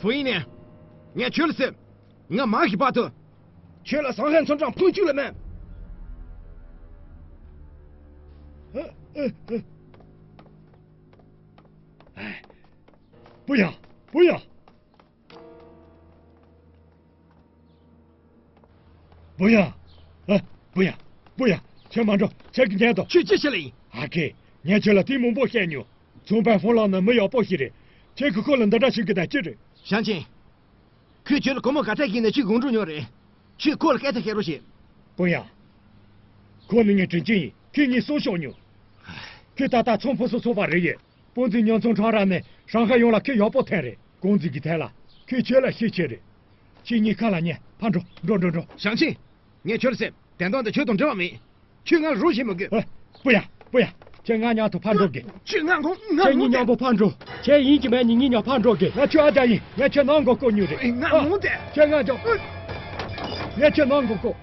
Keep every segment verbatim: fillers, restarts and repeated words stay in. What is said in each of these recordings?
བུ་ཡིན་ནས། ངས་ཁྱོད་ལ་ཟེར། ང་མ་ཤི་བར་དུ། ཁྱོད་ལ་སང་ཧའེ་ཚོང་ཁང་ཕུང་བཅུག་ལ་མེད། བུ་ཡ། བུ་ཡ། བུ་ཡ། ཨ། བུ་ཡ། བུ་ཡ། ཁྱོད་མ་འགྲོ། ཁྱེད་ཀྱི་ཉན་དང་། ཁྱོད་ཅི་བྱེད་ལ་ཡིན། ཨ་ཁེ། ངས་ཁྱོད་ལ་དེ་མང་པོ་བཤད་མྱོང་། ཚོང་དཔོན་ཧྥུང་ལགས་ནི་མི་ཡག་པོ་ཞིག་རེད། ཁྱེད་ཀྱིས་ཁོ་ལ་འདི་འདྲ་བྱེད་ཀྱི་ད་ཅི་རེད། ཞང་ཆེན། ཁོས་ཁྱོད་ལ་སྒོར་མོ་ག་ཚད་བསྐྱིས་ནས་ཁྱོད་དགོང་དྲོ་ཉོས་རེད། ཁྱོས་ཁོ་ལ་སྐད་ཆ་བཤད་རོགས་བྱེད། སྤུན་ཡ། ཁོ་ནི་ངའི་དྲིན་ཅན་ཡིན། ཁྱོད་ངའི་སྲོག་ཤོར་མྱོང་། ཁོས་ད་ལྟ་ཚོང་ཕུན་སུམ་ཚོགས་པ་རེད་ཡོད། སྤུན་ཚེ་ཉམས་ཚོང་ཁྲང་ར་ནས་ཧྲང་ཧའེ་ཡོངས་ལ་ཁོས་ཡག་པོ་ཐོན་རེད། ཀོང་ཙི་གི་ཐད་ལ་ཁོས་ཁྱོད་ལ་ཤེས་ཆེ་རེད། ཁྱེད་གཉིས་ཁ་ལ་ཉན། ཕར་འགྲོ། འགྲོ་འགྲོ་འགྲོ། ཞང་ཆེན། ངས་ཁྱོད་ལ་ཟེར། དན་ཏོང་དེ་ཁྱོད་དང་འབྲེལ་བ་མེད། ཁྱོད་ང་ལ་རོགས་བྱེད་མི་དགོས། ཨ། སྤུན་ཡ། སྤུན་ཡ། ཁྱེད་ང་མཉམ་དུ་ཕར་འགྲོ་དགོས། ཁྱོད་ང་དགོངས། ང་ཁྱེད་གཉིས་དགོངས་མཉམ་པོ་ཕར་འགྲོ། ཁྱེད་ཡིན་གྱི་མེད་ནི་གཉིས་མཉམ་ཕར་འགྲོ་དགོས། ང་ཁྱོད་ཨ་ཅག་ཡིན། ངས་ཁྱོད་ནང་སྒོ་བསྐོར་མྱོང་རེད། ང་ངོ་དེ། ཁྱེད་ང་འཇོག། ངས་ཁྱོད་ནང་སྒོ་བསྐོར།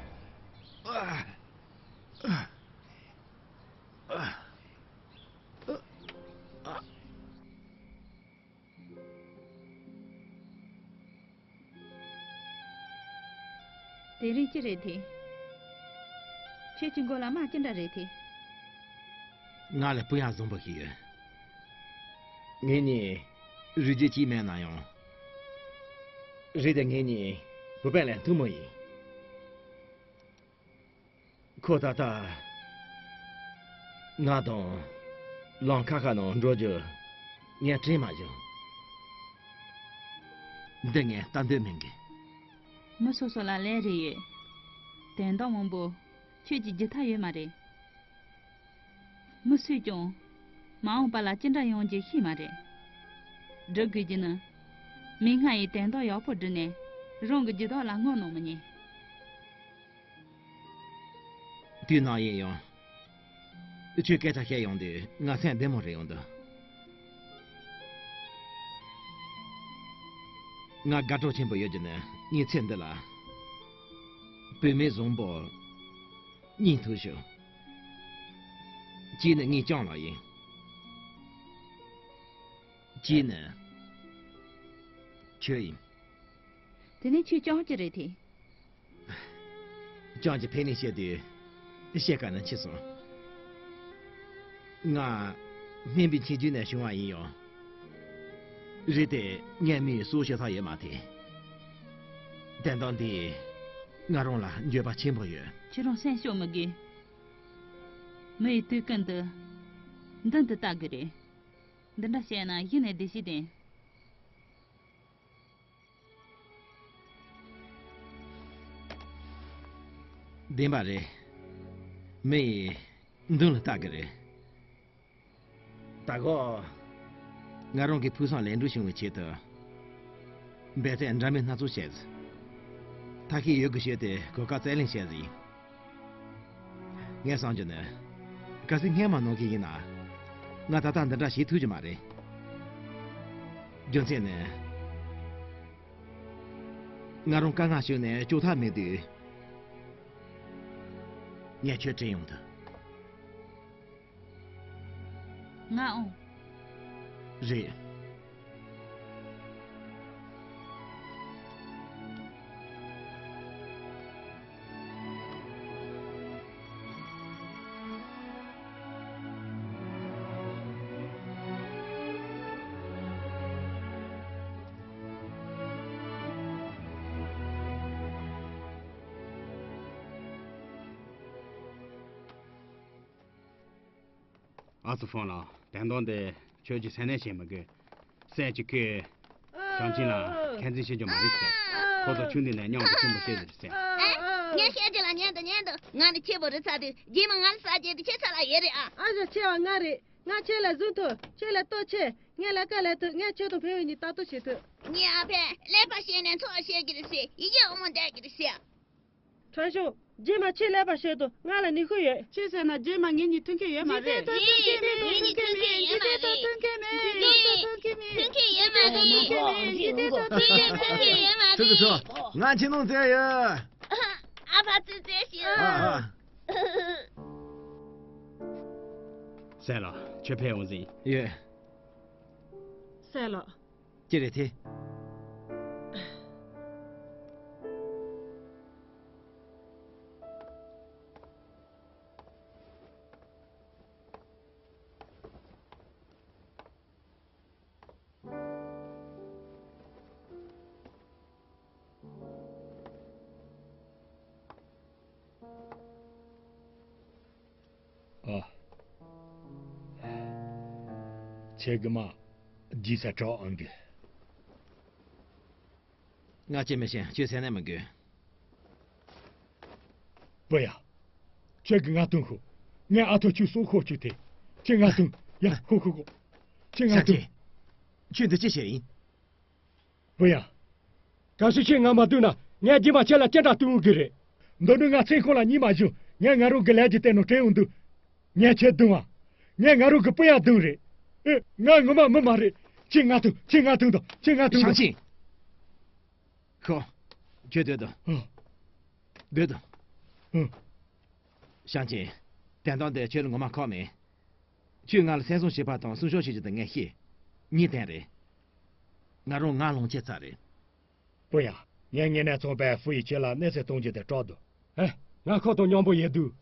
དེ་རིང་ཅི་རེད་དེ། ཁྱེད་ཀྱི་མགོ་ལ་རྨ་ཅི་འདྲ་རེད་དེ། ང་ལ་སྤུན་ཡ་བཟང་པོ་ཞིག་ཡོད། ངེད་གཉིས་རིགས་རྒྱུད་གཅིག་མིན་ན་ཡང་། རེད་དེ་ངེད་གཉིས་བུ་སྤུན་ལས་མཐུ་མོ་ཡིན། ཁོ་ད་ལྟ་ང་དང་ལམ་ཁ་ཁ་ནང་འགྲོ་རྒྱུ་ངས་དྲན་མ་བྱུང་། འདི་ངས་ལྟ་འདོད་མིན་གི། མི་སོ་སོ་ལ་ལས་རེ་ཡོད། དོན་དག་མང་པོ་ཁྱོད་ཀྱིས་བརྗེད་ཐབས་ཡོད་མ་རེད། མི་སུས་ཀྱང་མ་འོངས་པ་ལ་ཅི་འདྲ་ཡོང་རྒྱུ་ཤེས་མ་རེད། སྒྲུབ་དགོས་རྒྱུ་ནི། མིག་སྔ་ཡི་དོན་དག་ཡག་པོ་བསྒྲུབས་ནས་རང་གི་རྒྱུ་དག་ལ་བསྔོ་གནང་མི་ཉན། དུས་ནམ་ཡིན་ཡང་། ཁྱོད་སྐད་ཆ་བཤད་ཡོང་དུས་ང་སེམས་བདེ་མོ་རེད་ཡོང་འདུག། ང་དགའ་སྤྲོ་ཆེན་པོ་ཡོད་རྒྱུ་ནི་ངའི་ཚེ་འདི་ལ་བུད་མེད་བཟང་པོ་གཉིས་ཐུག་བྱུང་། གཅིག་ནི་ངའི་ལྕམ་ལགས་ཡིན། གཅིག་ནི་ཁྱོད་ཡིན། དེ་ནས་ཁྱོད་ལྕམ་ཅི་རེད་དེ། ལྕམ་གྱི་ཕན་ནུས་བཤད་དུས་བཤད་དཀའ་ནི་མཆིས་སོང་། ང་སྨན་པའི་ཁྱིམ་རྒྱུད་ནས་བྱུང་བ་ཡིན་ཡང་། རེད་དེ་ངས་མི་ཡི་སྲོག་བཤད་ཐབས་ཡོད་མ་རེད། དོན་དག་འདིས་ང་རང་ལ་འགྱོད་པ་ཆེན་པོ་ཡོད། ཁྱེད་རང་སེམས་སྐྱོ་མི་དགོས། མི་ཡི་དུས་ཀུན་ཏུ་མདུན་དུ་ལྟ་དགོས་རེད། འདི་འདྲ་བཤད་ན་གཞི་ནས་བདེ་སྐྱིད་ལྡན། བདེན་པ་རེད། མི་ཡི་མདུན་ལ་ལྟ་གི་རེད། ད་གོ། ང་རང་གི་ཕུགས་བསམ་ལས་འགྲུབ་བྱུང་བའི་ཆེད་དུ། འབད་བརྩོན་འདྲ་མིན་སྣ་ཚོགས་བྱས། ཐབས་ཤེས་ཡོད་དགུ་བྱས་ཏེ་གོ་སྐབས་རྩོད་ལེན་བྱས་ཟིན། ངས་བསམ་རྒྱུ་ནི། གལ་སྲིད་སྔོན་མ་ནང་བཞིན་ཡིན་ན། ང་ད་ལྟ་འདི་འདྲ་བྱེད་ཐུབ་ཀྱི་མ་རེད། རྒྱུ་མཚན་ནི། ང་རང་དཀའ་ངལ་བྱུང་ནས་སྐྱོབ་ཐབས་མེད་དུས། ངས་ཁྱོད་དྲན་ཡོང་དུས། ང་ཨང་། རེད། ཨ་ཙི་ཧྥང་ལགས། དོན་དག་འདི་ཁྱོད་ཀྱིས་སེམས་ནད་བྱེད་མི་དགོས། སྲས་ཀྱིས་ཁོས་ཞང་ཆེན་ལ་ཁ་འཛིན་བྱེད་རྒྱུ་མ་རེད་ཟེར། ཁོ་ཚོ་ཆུང་དུས་ནས་མཉམ་དུ་ཆེན་པོ་བྱས་ཟེར་ཟེར། ཨེ། ངས་བཤད་རྒྱུ་ལ་ཉན་དང་ཉན་དང་། ང་ནི་ཆེན་པོ་རེད་ཚར་དུས་རྗེས་མ་ང་ལ་ཟ་རྒྱུ་དེ་ཁྱེད་ཚོ་ལ་ཡོད་རེད་ཨ། ཨ་ཞང་ཆེ་བ་ང་རེད། ང་ཁྱེད་ལ་བཟུང་ཐུབ། ཁྱེད་ལ་ལྟོ་ཆེ། ངས་ལས་ཀ་ལས་ཐུབ། ངས་ཁྱེད་དང་བུད་མེད་གཉིས་ལྟ་རྟོག་བྱེད་ཐུབ། ངས་ཨ་ཕས་ཀླད་པ་བཤད་ནས་འཚོ་བ་བྱེད་ཀྱི་རེད་ཟེར། ཡི་གེ་འོ་མ་འདེབས་ཀྱི་རེད་ཟེར། ཁྲང་ཤོ། རྗེས་མ་ཁྱེད་ཀླད་པ་བཤད་དང་། ང་ལ་ནུས་ཤུགས་ཡོད། ཅི་ཟེར་ན་རྗེས་མ་ངེད་གཉིས་མཐུན་རྐྱེན་ཡོད་མ་རེད། འཇིག་རྟེན་དང་མཐུན་རྐྱེན་མེད། འཇིག་རྟེན་དང་མཐུན་རྐྱེན་མེད། འཇིག་རྟེན་དང་མཐུན་རྐྱེན་མེད། འཇིག་རྟེན་དང་མཐུན་རྐྱེན་མེད། ཚུལ་ཁྲིམས་ཚོ། ང་ཁྱེད་ནང་བཙལ་ཡོད། ཨ་ཕ་ཚུར་བཙལ་ཤོག་ཨ་ཨ། སྲས་ལགས། ཁྱོད་ཕེབས་འོང་ཟིན། ཡོད། སྲས་ལགས། ཅི་རེད་དེ། ཁྱེད་ཀྱི་མ་རྗེས་ས་གྲོགས་ཨང་གི། ང་ཅི་མི་ཤེས། ཁྱོད་སེམས་ནས་མི་དགོས། པོ་ཡ། ཁྱེད་ཀྱི་ང་དུང་ཤོག་ངས་ཨ་ཐོ་ཁྱོད་སོ་ཁོ་ཁྱོད་དེ། ཁྱེད་ང་དུང་། ཡ་ཤོག་ཤོག་ཤོག་ཁྱེད་ང་དུང་། ཁྱོད་འདི་ཅི་བྱས་ཡིན། པོ་ཡ། གལ་སྲིད་ཁྱེད་ང་མ་བསྡུས་ན་ངས་རྗེས་མ་ཁྱེད་ལ་ཅི་འདྲ་བསྟུན་གི་རེད། མདོ་ནི་ང་མཚན་ཁོ་ལ་གཉིས་མ་བྱུང་། ངས་ང་རང་གི་ལས་ཀྱི་སྟེང་ནང་སྤྲད་འོང་དུས། ངས་ཁྱེད་བསྡུང་བ། ངས་ང་རང་གི་པོ་ཡ་བསྡུང་རེད། ཨེ། ང་ངོ་མ་མི་མ་རེད། ཁྱེད་ང་ཐུག་ཁྱེད་ང་ཐུག་དང་ཁྱེད་ང་ཐུག་ཞང་ཆེན། ཤོག་ཁྱོད་སྡོད་དང་། ཨ། སྡོད་དང་། ཨ། ཞང་ཆེན། དོན་དག་འདི་ཁྱོད་ལ་ངོ་མ་ཁག་མེད། ཁྱོད་ང་ལ་སེམས་བཟང་བྱེད་པ་དང་སྲུང་སྐྱོབ་བྱེད་རྒྱུ་དེ་ངས་ཤེས། གཉིས་ལྡན་རེད། ང་རང་ང་ལོངས་སྤྱད་ཚར་རེད། པོ་ཡ། ངས་ངེད་ནས་ཚོང་པའི་ཧྥུ་ཡི་ཁྱེད་ལ་གནས་ཚུལ་གཏོང་རྒྱུ་དེ་སྐྲག་འདུག་ཨེ། ང་ཁོ་དང་མཉམ་པོ་ཡོད་དུས།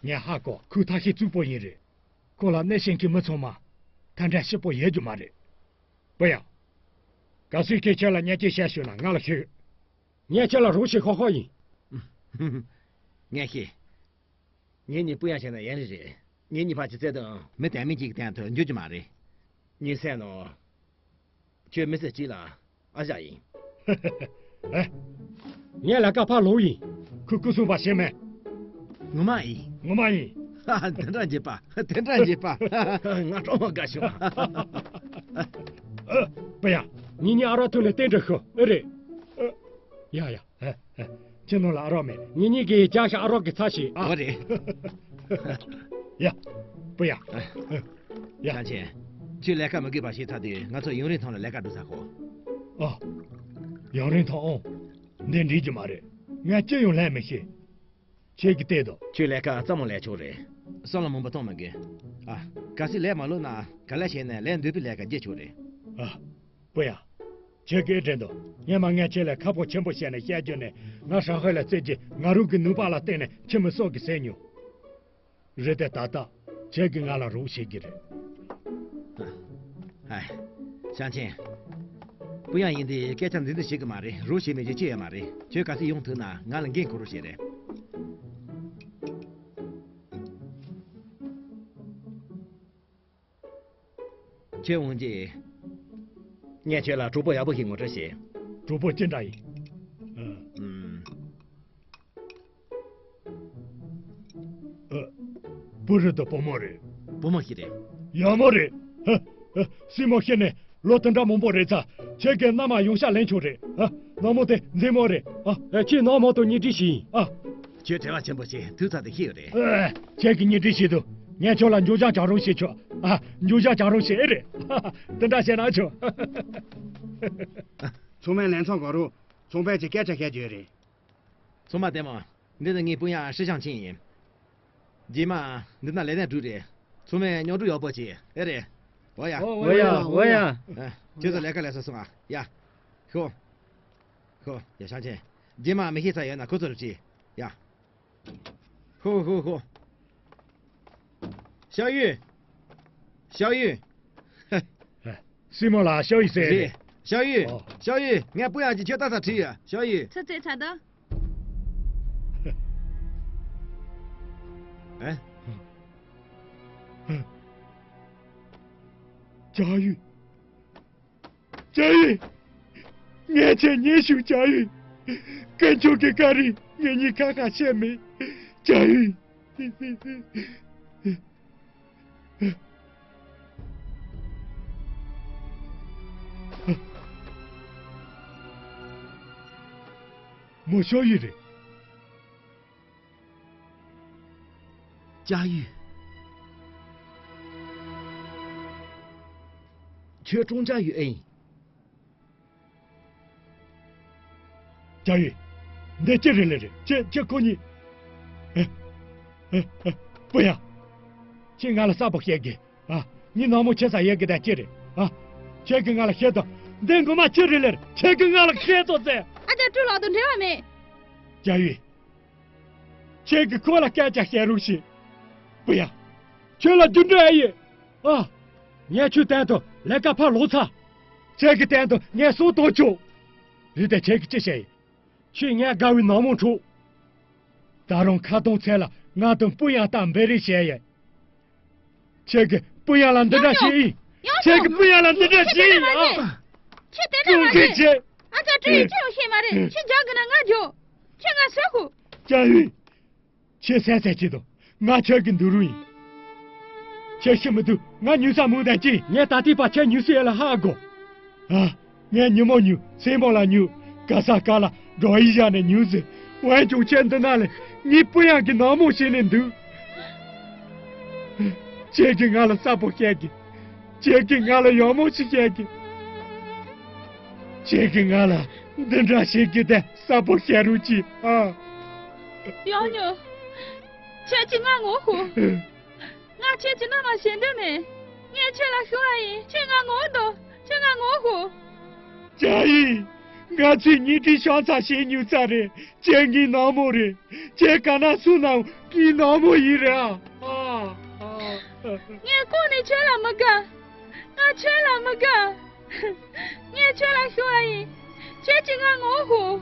ངས་ཧ་གོ་ཁོས་ཐབས་ཤེས་རྩུབ་པོ་ཡིན་རེད། ཁོ་ལ་གནས་ཤིང་གི་མི་ཚང་མ་ཐ་འདྲ་སྐྱིད་པོ་ཡོད་རྒྱུ་མ་རེད། པོ་ཡ། གལ་སྲིད་ཁྱེད་ཁྱེད་ལ་ཉེས་ཆད་བཤད་ཤོད་ན་ང་ལ་ཤོད། ངས་ཁྱེད་ལ་རོགས་བྱེད་ཁོ་ཁོ་ཡིན། ངས་ཤེས། ངེད་གཉིས་སྤུན་ཡ་བྱས་ན་ཡན་རེ་རེད། ངེད་གཉིས་ཕར་ཅི་བཙལ་དང་། མི་དང་མི་གཅིག་གི་སྟེང་དུ་འགྱུར་རྒྱུ་མ་རེད། ངའི་སེམས་ནང་། ཁྱོད་མི་ཚེ་གཅིག་ལ་ཨ་ཞག་ཡིན། ཨེ། ངས་ལས་ཀ་ཕར་ལོག་ཡིན། ཁོས་སྐུ་སྲུང་བ་ཤེས་མེད། ངོ་མ་ཡིན། ངོ་མ་ཡིན། ཧ་ཧ། དེ་འདྲ་བྱེད་པ། དེ་འདྲ་བྱེད་པ། ང་གྲོགས་མོ་དགའ་བྱུང་། ཨ། པ་ཡ། ངེད་གཉིས་ཨ་རོགས་ཐུག་ནས་རྟེན་འབྲེལ་ཤོག་ཨེ་རེད། ཡ་ཡ། ཁྱེད་ནང་ལ་ཨ་རོགས་མེད། ངེད་གཉིས་ཀྱིས་ཅག་ཤ་ཨ་རོགས་ཀྱི་ཚ་ཞིག་ཨ། འོ་རེད། ཡ། པུ་ཡ། ཡ། ཞང་ཆེན། ཁྱོད་ལས་ཀ་མི་དགོས་པ་ཞིག་ཚར་དུས་ང་ཚོ་ཡུན་རིང་ཐང་ལ་ལས་ཀ་སྒྲུབ་ས་ཁོ། ཨ། ཡུན་རིང་ཐང་ཨོ། འདི་འགྲིག་རྒྱུ་མ་རེད། ངས་ཅི་ཡང་ལས་མི་ཤེས། ཁྱེད་ཀྱིས་བལྟས་དང་། ཁྱོད་ལས་ཀ་ཙམ་མོ་ལས་ཆོག་རེད། བསམ་བློ་མང་པོ་གཏོང་མི་དགོས། ཨ། གལ་སྲིད་ལས་མ་ལོན་ན་ག་ལེ་བྱས་ནས་ལས་འདོད་པའི་ལས་ཀ་བརྒྱབ་ཆོག་རེད། ཨ། པུ་ཡ། ཁྱེད་ཀྱིས་དྲན་དང་། སྔོན་མ་ངས་ཁྱེད་ལ་ཁ་ཕོ་ཆེན་པོ་བཤད་ནས་བཤད་རྒྱུ་ནས་ང་ཧྲང་ཧའེ་ལ་བཙལ་རྗེས་ང་རང་གི་ནུས་པ་ལ་བརྟེན་ནས་ཁྱིམ་མི་སོགས་ཀྱིས་བསད་མྱོང་། རེད་དེ་ད་ལྟ་ཁྱེད་ཀྱིས་ང་ལ་རོགས་བྱེད་ཀྱི་རེད། ཧའི། ཞང་ཆེན། པུ་ཡ་ཡིན་དེ་སྐད་ཆ་འདི་འདྲ་བྱེད་ཀྱི་མ་རེད། རོགས་བྱེད་མི་བྱེད་ཅི་ཡོད་མ་རེད། ཁྱོད་གལ་སྲིད་ཡོང་ཐུབ་ན་ང་ལ་འགན་འཁུར་རོགས་བྱེད་རེད། ཁྱེད་འོང་རྗེས། ངས་ཁྱེད་ལ་གྲོགས་པོ་ཡག་པོ་ཞིག་ངོ་སྤྲོད་བྱེད། གྲོགས་པོ་ཅི་འདྲ་ཡིན། ཨ། ཨུམ། ཨ། བུ་རེད་དམ་བུ་མོ་རེད། བུ་མོ་ཞིག་རེད། ཡག་མོ་རེད། ཧ། ཧ། སྲིང་མོ་ཤི་ནས་ལོ་དེ་འདྲ་མང་པོ་རེད་ཚ། ཁྱེད་ཀྱིས་མནའ་མ་ཡོང་ཤག་ལེན་ཆོག་རེད། ཧ། ནག་མོ་དེ་མཛེས་མོ་རེད། ཨ། ཨ། ཁྱེད་ནག་མོ་དང་གཉེན་སྒྲིག་བྱས་ཡིན། ཨ། ཁྱོད་བྲེལ་བ་ཆེན་པོ་བྱེད་དུས་ཚོད་དེ་ཤི་ཡོད་རེད། ཨ། ཁྱེད་ཀྱིས་གཉེན་སྒྲིག་བྱས་དུས་ངས་ཁྱོད་ལ་འགྱོད་བཤགས་རྒྱག་རོགས་བྱེད་ཆོག་ཨ། འགྱོད་བཤགས་རྒྱག་རོགས་བྱེད་ཨེ་རེད། དེ་འདྲ་བྱས་ན་ཆོག་ཚང་མས་ལན་ཚང་གང་རུང་ཚོང་པས་ཀྱི་སྐད་ཆ་བཤད་རྒྱུ་རེད། ཚང་མ་ལྟད་མོ། འདི་ནི་ངའི་སྤུན་ཡ་ཧྲི་ཞང་ཆིན་ཡིན། རྗེས་མ་འདི་ན་ལས་གནས་དྲུག་རེད། ཚང་མས་མཉམ་རུབ་ཡག་པོ་བྱེད་ཨེ་རེད། འོ་ཡ། འོ་ཡ། འོ་ཡ། ཨ། ཁྱོད་ཚོ་ལས་ཀ་ལས་སོ་སོང་ཨ། ཡ། ཤོག་ཤོག་ཡ་ཞང་ཆེན། རྗེས་མ་མི་ཤེས་ས་ཡོད་ན་ཁོ་ཚོ་ལ་དྲིས། ཡ། ཧོ་ཧོ་ཧོ། ཞའོ་ཡུས། ཞའོ་ཡུས། སྲིང་མོ་ལ་ཞའོ་ཡུས་ཟེར་རེད། རེད། ཞའོ་ཡུས། ཨོ། ཞའོ་ཡུས། ངས་སྤུན་ཡ་གཅིག་ཁྱོད་ལྟ་ས་ཁྲིད་ཡོད། ཞའོ་ཡུས། ཚེ་ཚེ་ཚ་ད། ཨེ། ཞའོ་ཡུས། ཅ་ཡི། ངས་ཁྱེད་ཉེས་ཞུ། ཅ་ཡི། དཀོན་མཆོག་གི་བཀའ་དྲིན་ངེད་གཉིས་ཁ་ཁ་བཤད་མེད། ཅ་ཡི། མོ་ཞའོ་ཡུས་རེད། ཅ་ཡུས། ཁྱོད་ཀྲུང་ཅ་ཡུས་ཨེ་ཡིན། ཅ་ཡུས། འདི་ཅི་རེད་ལེ་རེད། ཁྱེད་ཁྱེད་ཁོ་གཉིས། ཨེ། ཨེ། ཨེ། སྤུན་ཡ། ཁྱེད་ང་ལ་གསལ་པོ་བཤད་དགོས། ཨ། ངའི་ནག་མོ་ཁྱེད་ས་ཡོད་གི་དང་ཅི་རེད། ཨ། ཁྱེད་ཀྱིས་ང་ལ་བཤད་དང་། འདི་ངོ་མ་ཅི་རེད་ལེ་རེད། ཁྱེད་ཀྱིས་ང་ལ་བཤད་དང་ཟེར། ཨ་ཅག་སྤྲུལ་ལག་དང་འབྲེལ་བ་མེད། ཅ་ཡུས། ཁྱེད་ཀྱིས་ཁོ་ལ་སྐད་ཆ་བཤད་རོགས་བྱེད། སྤུན་ཡ། ཁྱོད་ལ་རྒྱུ་འབྲས་ཨེ་ཡོད། ཨ། ངས་ཁྱོད་སྟེང་དུ་ལས་ཀ་ཕར་ལོག་ཚར། ཁྱེད་ཀྱི་སྟེང་དུ་ངས་སྲོག་གཏོང་ཆོག་རེད་དེ་ཁྱེད་ཀྱིས་ཅི་བཤད་ཡིན། ཁྱོད་ངའི་དགའ་བའི་ནག་མོ་འཕྲོག་ད་རུང་ཁ་སྟོང་ཚད་ལ་ང་དང་སྤུན་ཡ་ལྟར་འབད་རེས་བྱས་ཡིན། ཁྱེད་ཀྱིས་སྤུན་ཡ་ལ་འདི་འདྲ་བྱས་ཡིན། ཡང་ ཁྱེད་ཀྱི་སྤུན་ཡ་ལ་འདི་འདྲ་བྱེད་ཡིན་ཨ། ཁྱེད་དེ་འདྲ་མ་བྱེད། ཨ་ཅག་སྤྲུལ་ཡིན་ཁྱེད་ལ་བཤད་མ་རེད། ཁྱེད་རྒྱག་གི་ན་ང་རྒྱོ། ཁྱེད་ང་ཟ་ཤོག་ཅ་ཡུས། ཁྱེད་སེམས་ཚ་ཅི་དང་ང་ཁྱེད་ཀྱི་འདུག་རུ་ཡིན། ཁྱེད་ཤི་མི་འདུག་ང་ཉུ་ས་མུ་དང་ཅི། ངས་ད་ལྟའི་བར་ཁྱེད་ཉུ་སི་ཡ་ལ་ཧ་གོ་ཨ། ངས་ཉི་མོ་ཉུ་སེ་མོ་ལ་ཉུ་ག་ས་ག་ལ་འགྲོ་ཡི་བཞག་ནས་ཉུ་ཟེར། འོན་ཀྱང་ཁྱེད་འདི་ན་ལས་ངའི་སྤུན་ཡང་གི་ནག་མོ་བྱས་ནས་འདུག་ཁྱེད་ཀྱིས་ང་ལ་གསལ་པོ་བཤད་གི་ཁྱེད་ཀྱིས་ང་ལ་ཡག་མོ་ཞིག་བཤད་གི་ཁྱེད་ཀྱིས་ང་ལ་འདི་འདྲ་བྱེད་གི་དེ་གསལ་པོ་བཤད་རོགས་གྱིས་ཨ། ཡག་ཉོ། ཁྱེད་ཀྱིས་ང་ངོ་ཤོག་ང་ཁྱེད་ཀྱི་མནའ་མ་བྱེད་འདོད་མེད། ངས་ཁྱེད་ལ་ཞུ་བ་ཡིན། ཁྱེད་ང་ངོ་དོ། ཁྱེད་ང་ངོ་ཤོག་ཅ་ཡི། ང་ཚོས་ཉིན་ཁྲི་ཤང་ཚ་བྱེད་མྱུར་ཚ་རེད། ཁྱེད་ངའི་ནག་མོ་རེད། ཁྱེད་ག་ན་སུ་ནའང་ངའི་ནག་མོ་ཡིན་རེད་ཨ། ཨ། ངས་ཁོ་ནས་ཁྱེད་ལ་མི་དགའ། ང་ཁྱེད་ལ་མི་དགའ། ངས་ཁྱོད་ལ་ཞུ་བ་ཡིན། ཁྱེད་ཀྱིས་ང་ངོ་ཤོག་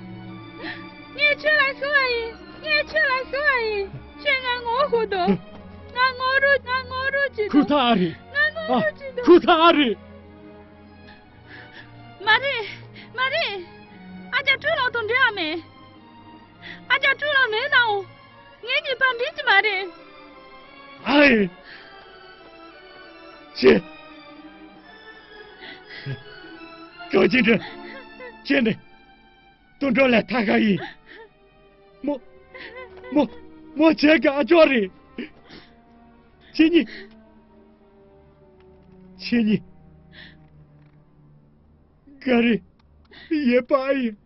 ངས་ཁྱོད་ལ་ཞུ་བ་ཡིན། ངས་ཁྱོད་ལ་ཞུ་བ་ཡིན། ཁྱེད་ང་ངོ་ཤོག་དོ། ང་ངོ་རུ་ང་ངོ་རུ་ཅི་ཁུ་དོ། ཐག་ཨ་རེད། ང་ངོ་ཨ། རུ་ཅི་དོ། ཁུ་ཐག་ཨ་རེད། མ་རེད། མ་རེད། ཨ་ཅག་སྤྲུལ་ལོག་ཏུ་འབྲེལ་བ་མེད། ཨ་ཅག་སྤྲུལ་ལོག་མེད་ནའང་། ངེད་གཉིས་བར་འགྲིག་གི་མ་རེད། ཨའི། ཁྱེད། ཀྲོ་ཅིན་ཀྲི། ཁྱེད་ནི། དུད་འགྲོ་ལས་ཐར་ཁ་ཡིན། མོ། མོ། མོ་ཁྱེད་ཀྱི་ཨ་ཅག་རེད། ཁྱེད་གཉིས། ཁྱེད་གཉིས། ག་རེ། ཡོད་པ་ཨ་ཡིན།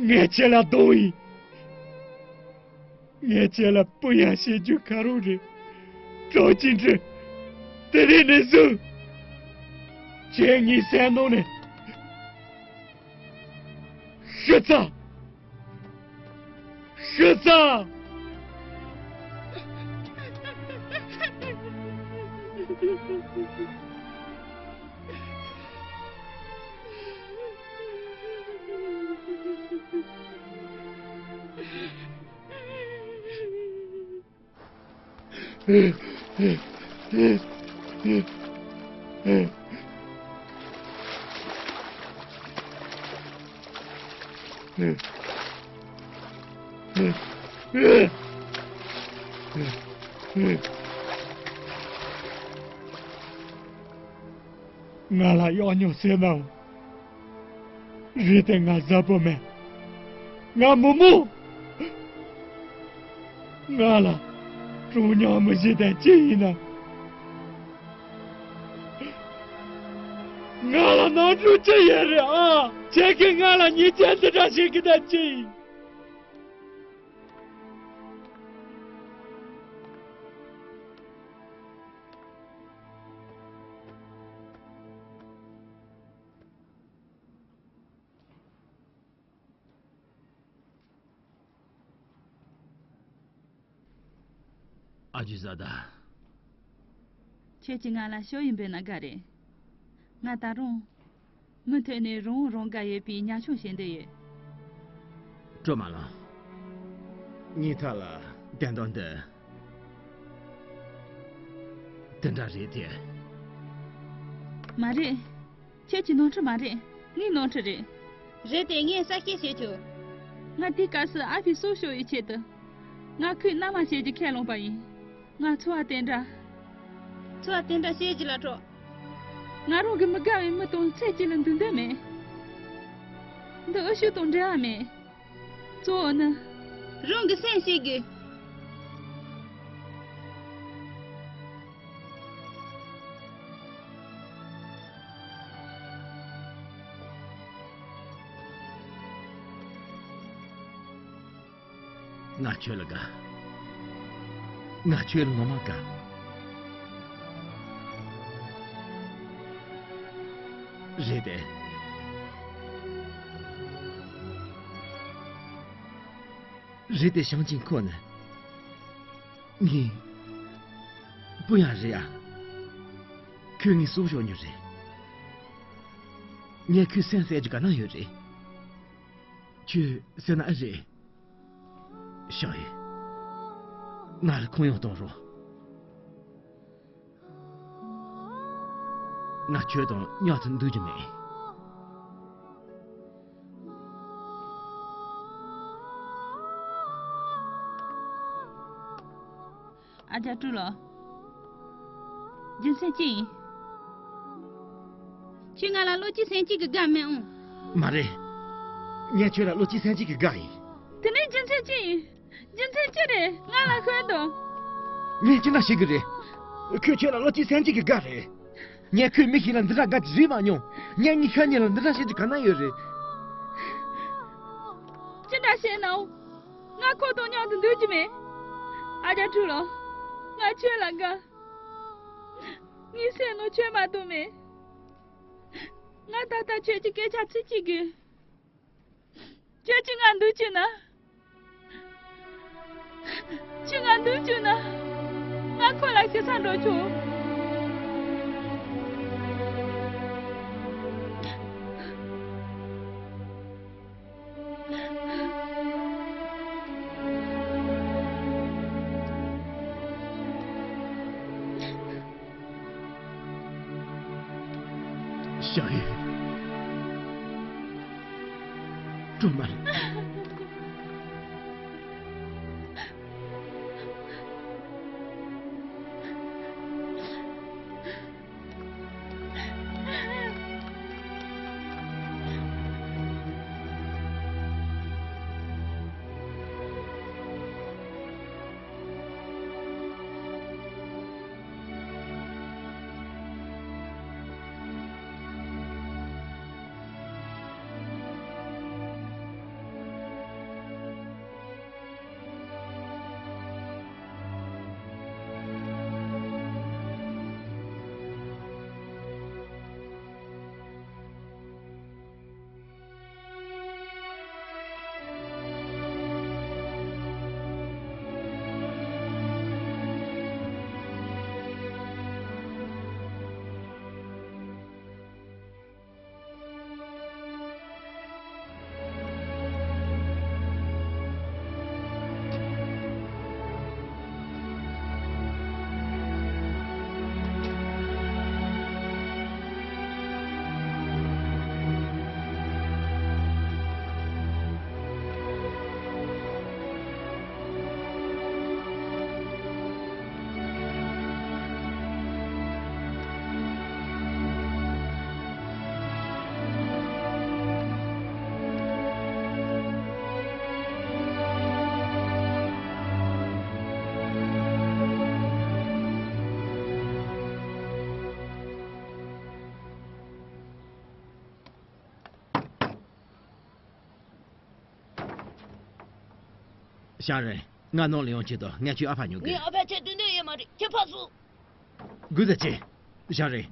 ངས་ཁྱེད་ལ་གདོང་ཡིན། ངས་ཁྱེད་ལ་སྤུན་ཡང་བྱེད་རྒྱུ་ཁ་རོག་རེད། ཀྲོ་ཅིན་ཀྲི། དེ་རིང་ནས་བཟུང་། ཁྱེད་ངའི་སེམས་ནང་ནས། ཤི་ཚ། ཤི་ཚ། ང་ལ་གཡོག་ཉོ་ཟེར་ནའང་། རེད་དེ་ང་གཟར་པོ་མེད། ང་མི་མོ། ང་ལ་གྲོངས་མྱོང་མི་ཞིག་དང་ཅི་ཡིན་ན། ང་ལ་ནོར་འཁྲུལ་ཅི་ཡོད་རེད་ཨ། ཁྱེད་ཀྱིས་ང་ལ་ཉེས་ཆད་འདི་འདྲ་བྱེད་ཀྱི་དང་ཅི་ཡིན། ཨ་ཇུ་བཟའ་ཟླ། ཁྱེད་ཀྱིས་ང་ལ་ཞོ་ཡིན་པས་ན་དགའ་རེད། ང་ད་རུང་མུ་མཐུད་ནས་རང་དབང་རང་དགའ་ཡོད་པའི་ཉ་ཆུང་བྱེད་འདོད་ཡོད། སྤྲོ་མ་ལངས། ཉིན་ཐ་ལ་བདེན་དོན་འདི་དེ་འདྲ་རེད་དེ། མ་རེད། ཁྱེད་ཀྱི་ནོར་འཁྲུལ་མ་རེད། ངའི་ནོར་འཁྲུལ་རེད། རེད་དེ་ངས་གསལ་བཤད་བྱེད་ཆོག་ང་དེའི་སྐབས་སུ་ཨ་ཕའི་སྲོག་ཤོར་བའི་ཆེད་དུ། ང་ཁོའི་མནའ་མ་བྱེད་ཀྱི་ཁས་བླངས་པ་ཡིན། ང་འཚོ་བ་དེ་འདྲ། འཚོ་བ་དེ་འདྲ་བྱེད་ཀྱི་ལ་གྲོགས། ང་རང་གི་མི་དགའ་བའི་མི་དང་ཚེ་གཅིག་ལ་འདུག་འདོད་མེད། འདི་ཨུ་ཤུ་དང་འབྲེལ་བ་མེད། གཙོ་བོ་ནི། རང་གི་སེམས་ཤེས་དགོས། ང་ཁྱོད་ལ་དགའ། ང་ཁྱོད་ལ་ངོ་མ་དགའ། རེད་དེ། རེད་དེ་ཞང་ཅིན་ཁོ་ནི། ངའི་སྤུན་ཡང་རེད་ཨ། ཁོས་ངའི་སྲོག་ཤོར་མྱོང་རེད། ངས་ཁོའི་སེམས་གསོ་རྒྱུ་ག་ན་ཡོད་རེད། ཁྱོས་གསོས་ན་ཨེ་རེད། ཞང་ཡིན། ང་ལ་ཁོང་ཡང་གཏོང་རོགས། ང་ཁྱོད་དང་མཉམ་དུ་འདུག་རྒྱུ་མེད། ཨ་ཅག་སྤྲུལ་ལགས། རྒྱུ་མཚན་ཅི་ཡིན། ཁྱོད་ང་ལ་བློ་གཅིག་སེམས་གཅིག་གི་དགའ་མེད་ཨང་། མ་རེད། ངས་ཁྱོད་ལ་བློ་གཅིག་སེམས་གཅིག་གི་དགའ་ཡིན། དེ་ནས་རྒྱུ་མཚན་ཅི་ཡིན། རྒྱུ་མཚན་ཅི་རེད། ང་ལ་ཤོད་དང་། ངས་ཅི་འདྲ་བྱེད་གི་རེད། ཁོས་ཁྱོད་ལ་བློ་གཅིག་སེམས་གཅིག་གི་དགའ་རེད། ངས་ཁོའི་མི་ཞིག་ལ་འདི་འདྲ་དགའ་རྒྱུ་རེད་མ་མྱོང་། ངས་ངའི་ཤ་ཉེ་ལ་འདི་འདྲ་བྱེད་རྒྱུ་ག་ན་ཡོད་རེད། ཅི་འདྲ་བྱས་ནའང་། ང་ཁོ་དང་མཉམ་དུ་འདུག་རྒྱུ་མེད། ཨ་ཅག་སྤྲུལ་ལགས། ང་ཁྱོད་ལ་དགའ། ངའི་སེམས་ནང་ཁྱོད་མ་གཏོགས་མེད། ང་ད་ལྟ་ཁྱོད་ཀྱི་སྐད་ཆ་ཚིག་གཅིག་གིས། ཁྱོད་ཀྱིས་ང་འདུག་བྱས་ན། ཁྱོད་ང་འདུག་བྱས་ན། ང་ཁོ་ལ་ཤི་ས་འགྲོ་ཆོག་ཞང་ཡུས། སྒྲོལ་མ་ལགས། ཞང་རེ། ང་ནང་ལ་ཡོང་ཆེད་དུ་ངས་ཁྱོད་ཨ་ཕ་ཉོ་དགོས། ངའི་ཨ་ཕ་ཆེ་དོན་དོན་ཡོད་མ་རེད། ཁྱེད་ཕར་སོང་། དགོས་ད་ཅི། ཞང་རེ།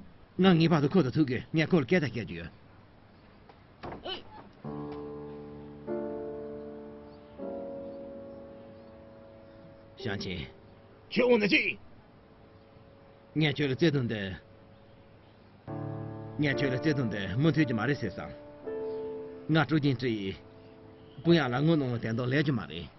ང་ངེས་པར་དུ་ཁོ་དང་ཐུག་དགོས། ངས་ཁོ་ལ་སྐད་ཆ་བཤད་རྒྱུ་ཡོད། ཞང་ཆེན། ཁྱོད་འོང་ན་ཅི། ངས་ཁྱོད་ལ་བརྩེ་དུང་འདི། ངས་ཁྱོད་ལ་བརྩེ་དུང་འདི་མུ་མཐུད་ཀྱི་མ་རེད་ཟེར་སོང་། ང་ཀྲུའུ་ཅིན་ཀྲི་ཡིས་སྤུན་ཡ་ལ་དངུལ་གནང་བ་དེ་འདྲ་ལས་རྒྱུ་མ་རེད།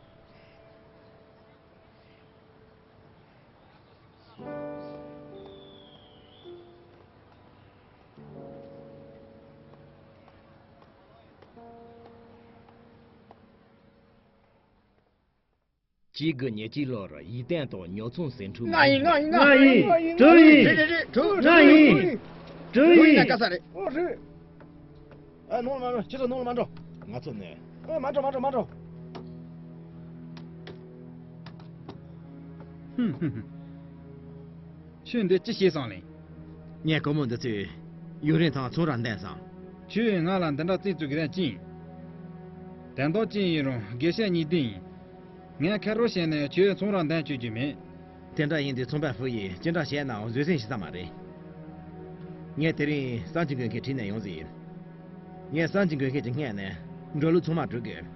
གཅིག་དགུ་ཉེར་གཅིག་ལོར་ཡིད་བརྟན་དང་ཉོ་ཚོང་ཟིང་འཁྲུག་མང་ང་ཡིན། ང་ཡིན། ང་ཡིན། ང་ཡིན། ཀྲུའུ་ཡིན། རེད་རེད་རེད། ཀྲུའུ། ང་ཡིན། ཀྲུའུ་ཡིན། ཀྲུའུ་ཡིན། ཀྲུའུ་ཡིན། ཀ་ས་རེད། ཨོ་རེད། ཨ། ནང་ལ་མ་འགྲོ། ཁྱེད་ཚོ་ནང་ལ་མ་འགྲོ། ང་ཚོ་ནས། ཨ། མ་འགྲོ་མ་འགྲོ་མ་འགྲོ། ཧུམ་ཧུམ་ཧུམ། ཁྱོད་འདི་ཅི་བྱས་སོང་ལེ། ངས་སྒོར་མོ་འདི་ཚོས་ཡུན་རིང་ཐང་ཚོང་ར་འདེམས་སོང་། ཁྱོས་ང་ལ་འདི་འདྲ་རྩིས་བཙུགས་ཀྱི་རེད་ཅིང་། དོན་དག་ཅི་ཡིན་རུང་དགེ་བཤེས་གཉིས་ལྡན་ཡིན། ངས་ཁེར་རོ་བྱས་ནས་ཁྱོད་ཚོང་ར་འདེམས་བཅུག་རྒྱུ་མེད། དེ་འདྲ་ཡིན་དུས་ཚོང་པ་ཧྥུ་ཡིས་ཅི་འདྲ་བྱས་ནའང་བཟོད་བསྲན་བྱེད་ས་མ་རེད། ངས་དེ་རིང་གསར་གྱི་མགོན་ཁྱེད་ཁྲིད་ནས་ཡོང་ཟིན་ཡིན། ངས་གསར་གྱི་མགོན་ཁྱེད་ཀྱི་སྔས་ནས་འགྲོ་ལུགས་ཚང་མ་སྒྲུབ་དགོས།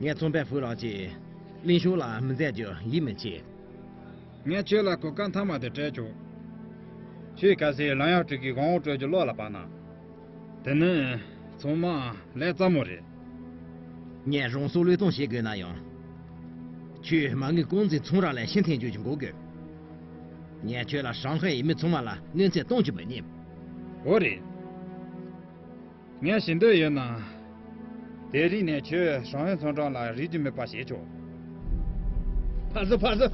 ངས་ཚོང་པ་ཧྥུ་རང་གཅེས་གླིང་གཞུང་ལ་མི་མཛད་རྒྱུ་ཡིད་མི་ཆེས། ངས་ཁྱོད་ལ་གོ་སྐབས་མཐའ་མ་དེ་སྤྲད་ཆོག་ཁྱོད་གལ་སྲིད་ལམ་ཡང་ཀྲིག་གི་གང་འོག་སྤྲོད་རྒྱུ་བློ་ལ་བབས་ན། དེ་ནི་ཚང་མ་ལས་སླ་མོ་རེད། ངས་རང་སྲོག་བློས་གཏོང་བྱེད་དགོས་ན་ཡང་། ཁྱོད་མ་དངུལ་ཀུང་ཟིའི་ཚོང་ར་ལ་ཤིང་འཐེན་རྒྱུ་ཞིག་འགོག་དགོས། ངས་ཁྱོད་ལ་ཧྲང་ཧའེ་ཡི་མི་ཚང་མ་ལ་དངུལ་ཚད་གཏོང་རྒྱུ་མི་ཉན། འོ་རེད། ངས་ཞུ་འདོད་ཡོད་ན། དེ་རིང་ནས་ཁྱོད་ཧྲང་ཧའེ་ཚོང་ཁང་ལ་རིག་རྒྱུ་མེད་པ་བྱེད་ཆོག་ཕར་ཟུར་ཕར་ཟུར།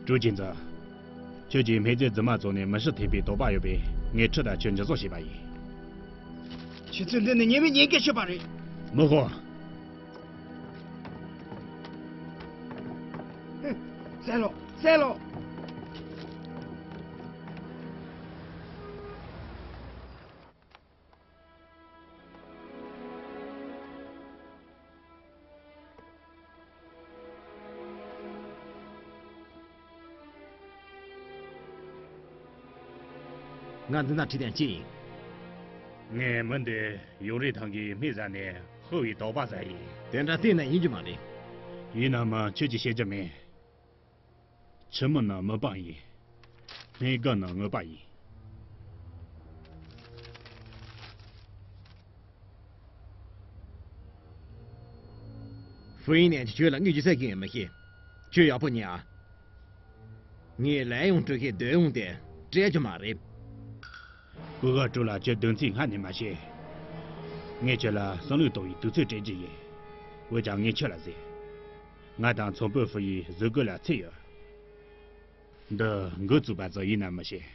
ཀྲུའུ་ཅིན་ཙང་། ཁྱོད་ཀྱིས་སྨན་རྫས་རྫུན་མ་བཙོངས་ནས་མི་ཤི་ཐེབས་པའི་དོགས་པ་ཡོད་པས། ངས་ཁྲི་དང་ཁྱོད་འཇུ་བཟུང་བྱས་པ་ཡིན། ཁྱེད་ཚོས་འདི་ནི་ཉེས་མེད་ཉེས་འགེལ་བྱས་པ་རེད། མི་ཁོ། སེ་ལོ། སེ་ལོ། ང་འདི་ན་ཁྲིད་མཁན་ཅི་ཡིན། ངས་མི་འདི་ཡུན་རིང་ཐང་གིས་སྨན་ཟ་ནས་ཤི་བའི་དོགས་པ་ཟ་ཡིན། དེ་འདྲ་གཏན་ནས་ཡིན་རྒྱུ་མ་རེད། ཡིན་ནའང་ཁྱོད་ཀྱིས་ཤེས་རྒྱུ་མེད། ཁྱིམ་མི་ནི་མི་པང་ཡིན། སྨན་སྒར་ནི་དངོས་པ་ཡིན། ཧྥུ་ཡིན་ནན་གྱིས་ཁྱོད་ལ་དངུལ་ཅི་ཟེར་གྱི་ཡོད་མི་ཤེས། ཁྱོད་ཡག་པོ་ཉན་ཨ། ངས་ལན་ཡང་སྤྲོད་མཁན་སྡོད་ཡོང་དེ་སྤྲད་རྒྱུ་མ་རེད། ཀུ་ཧུ་ཀྲུའུ་ལགས། ཁྱོད་སྡུག་ཚིག་སྔ་ནས་མ་ཤེས། ངས་ཁྱོད་ལ་བསམ་བློ་གཏོང་བའི་དུས་ཚོད་སྤྲད་རྒྱུ་ཡིན། འོན་ཀྱང་ངས་ཁྱོད་ལ་ཟེར། ང་དང་ཚོང་དཔོན་ཧྥུ་ཡི་གཟུགས་སྐུ་ལ་ཚད་ཡོད། འདི་འགོ་བཙུགས་པ་ཙམ་ཡིན་ནམ་མི་ཤེས།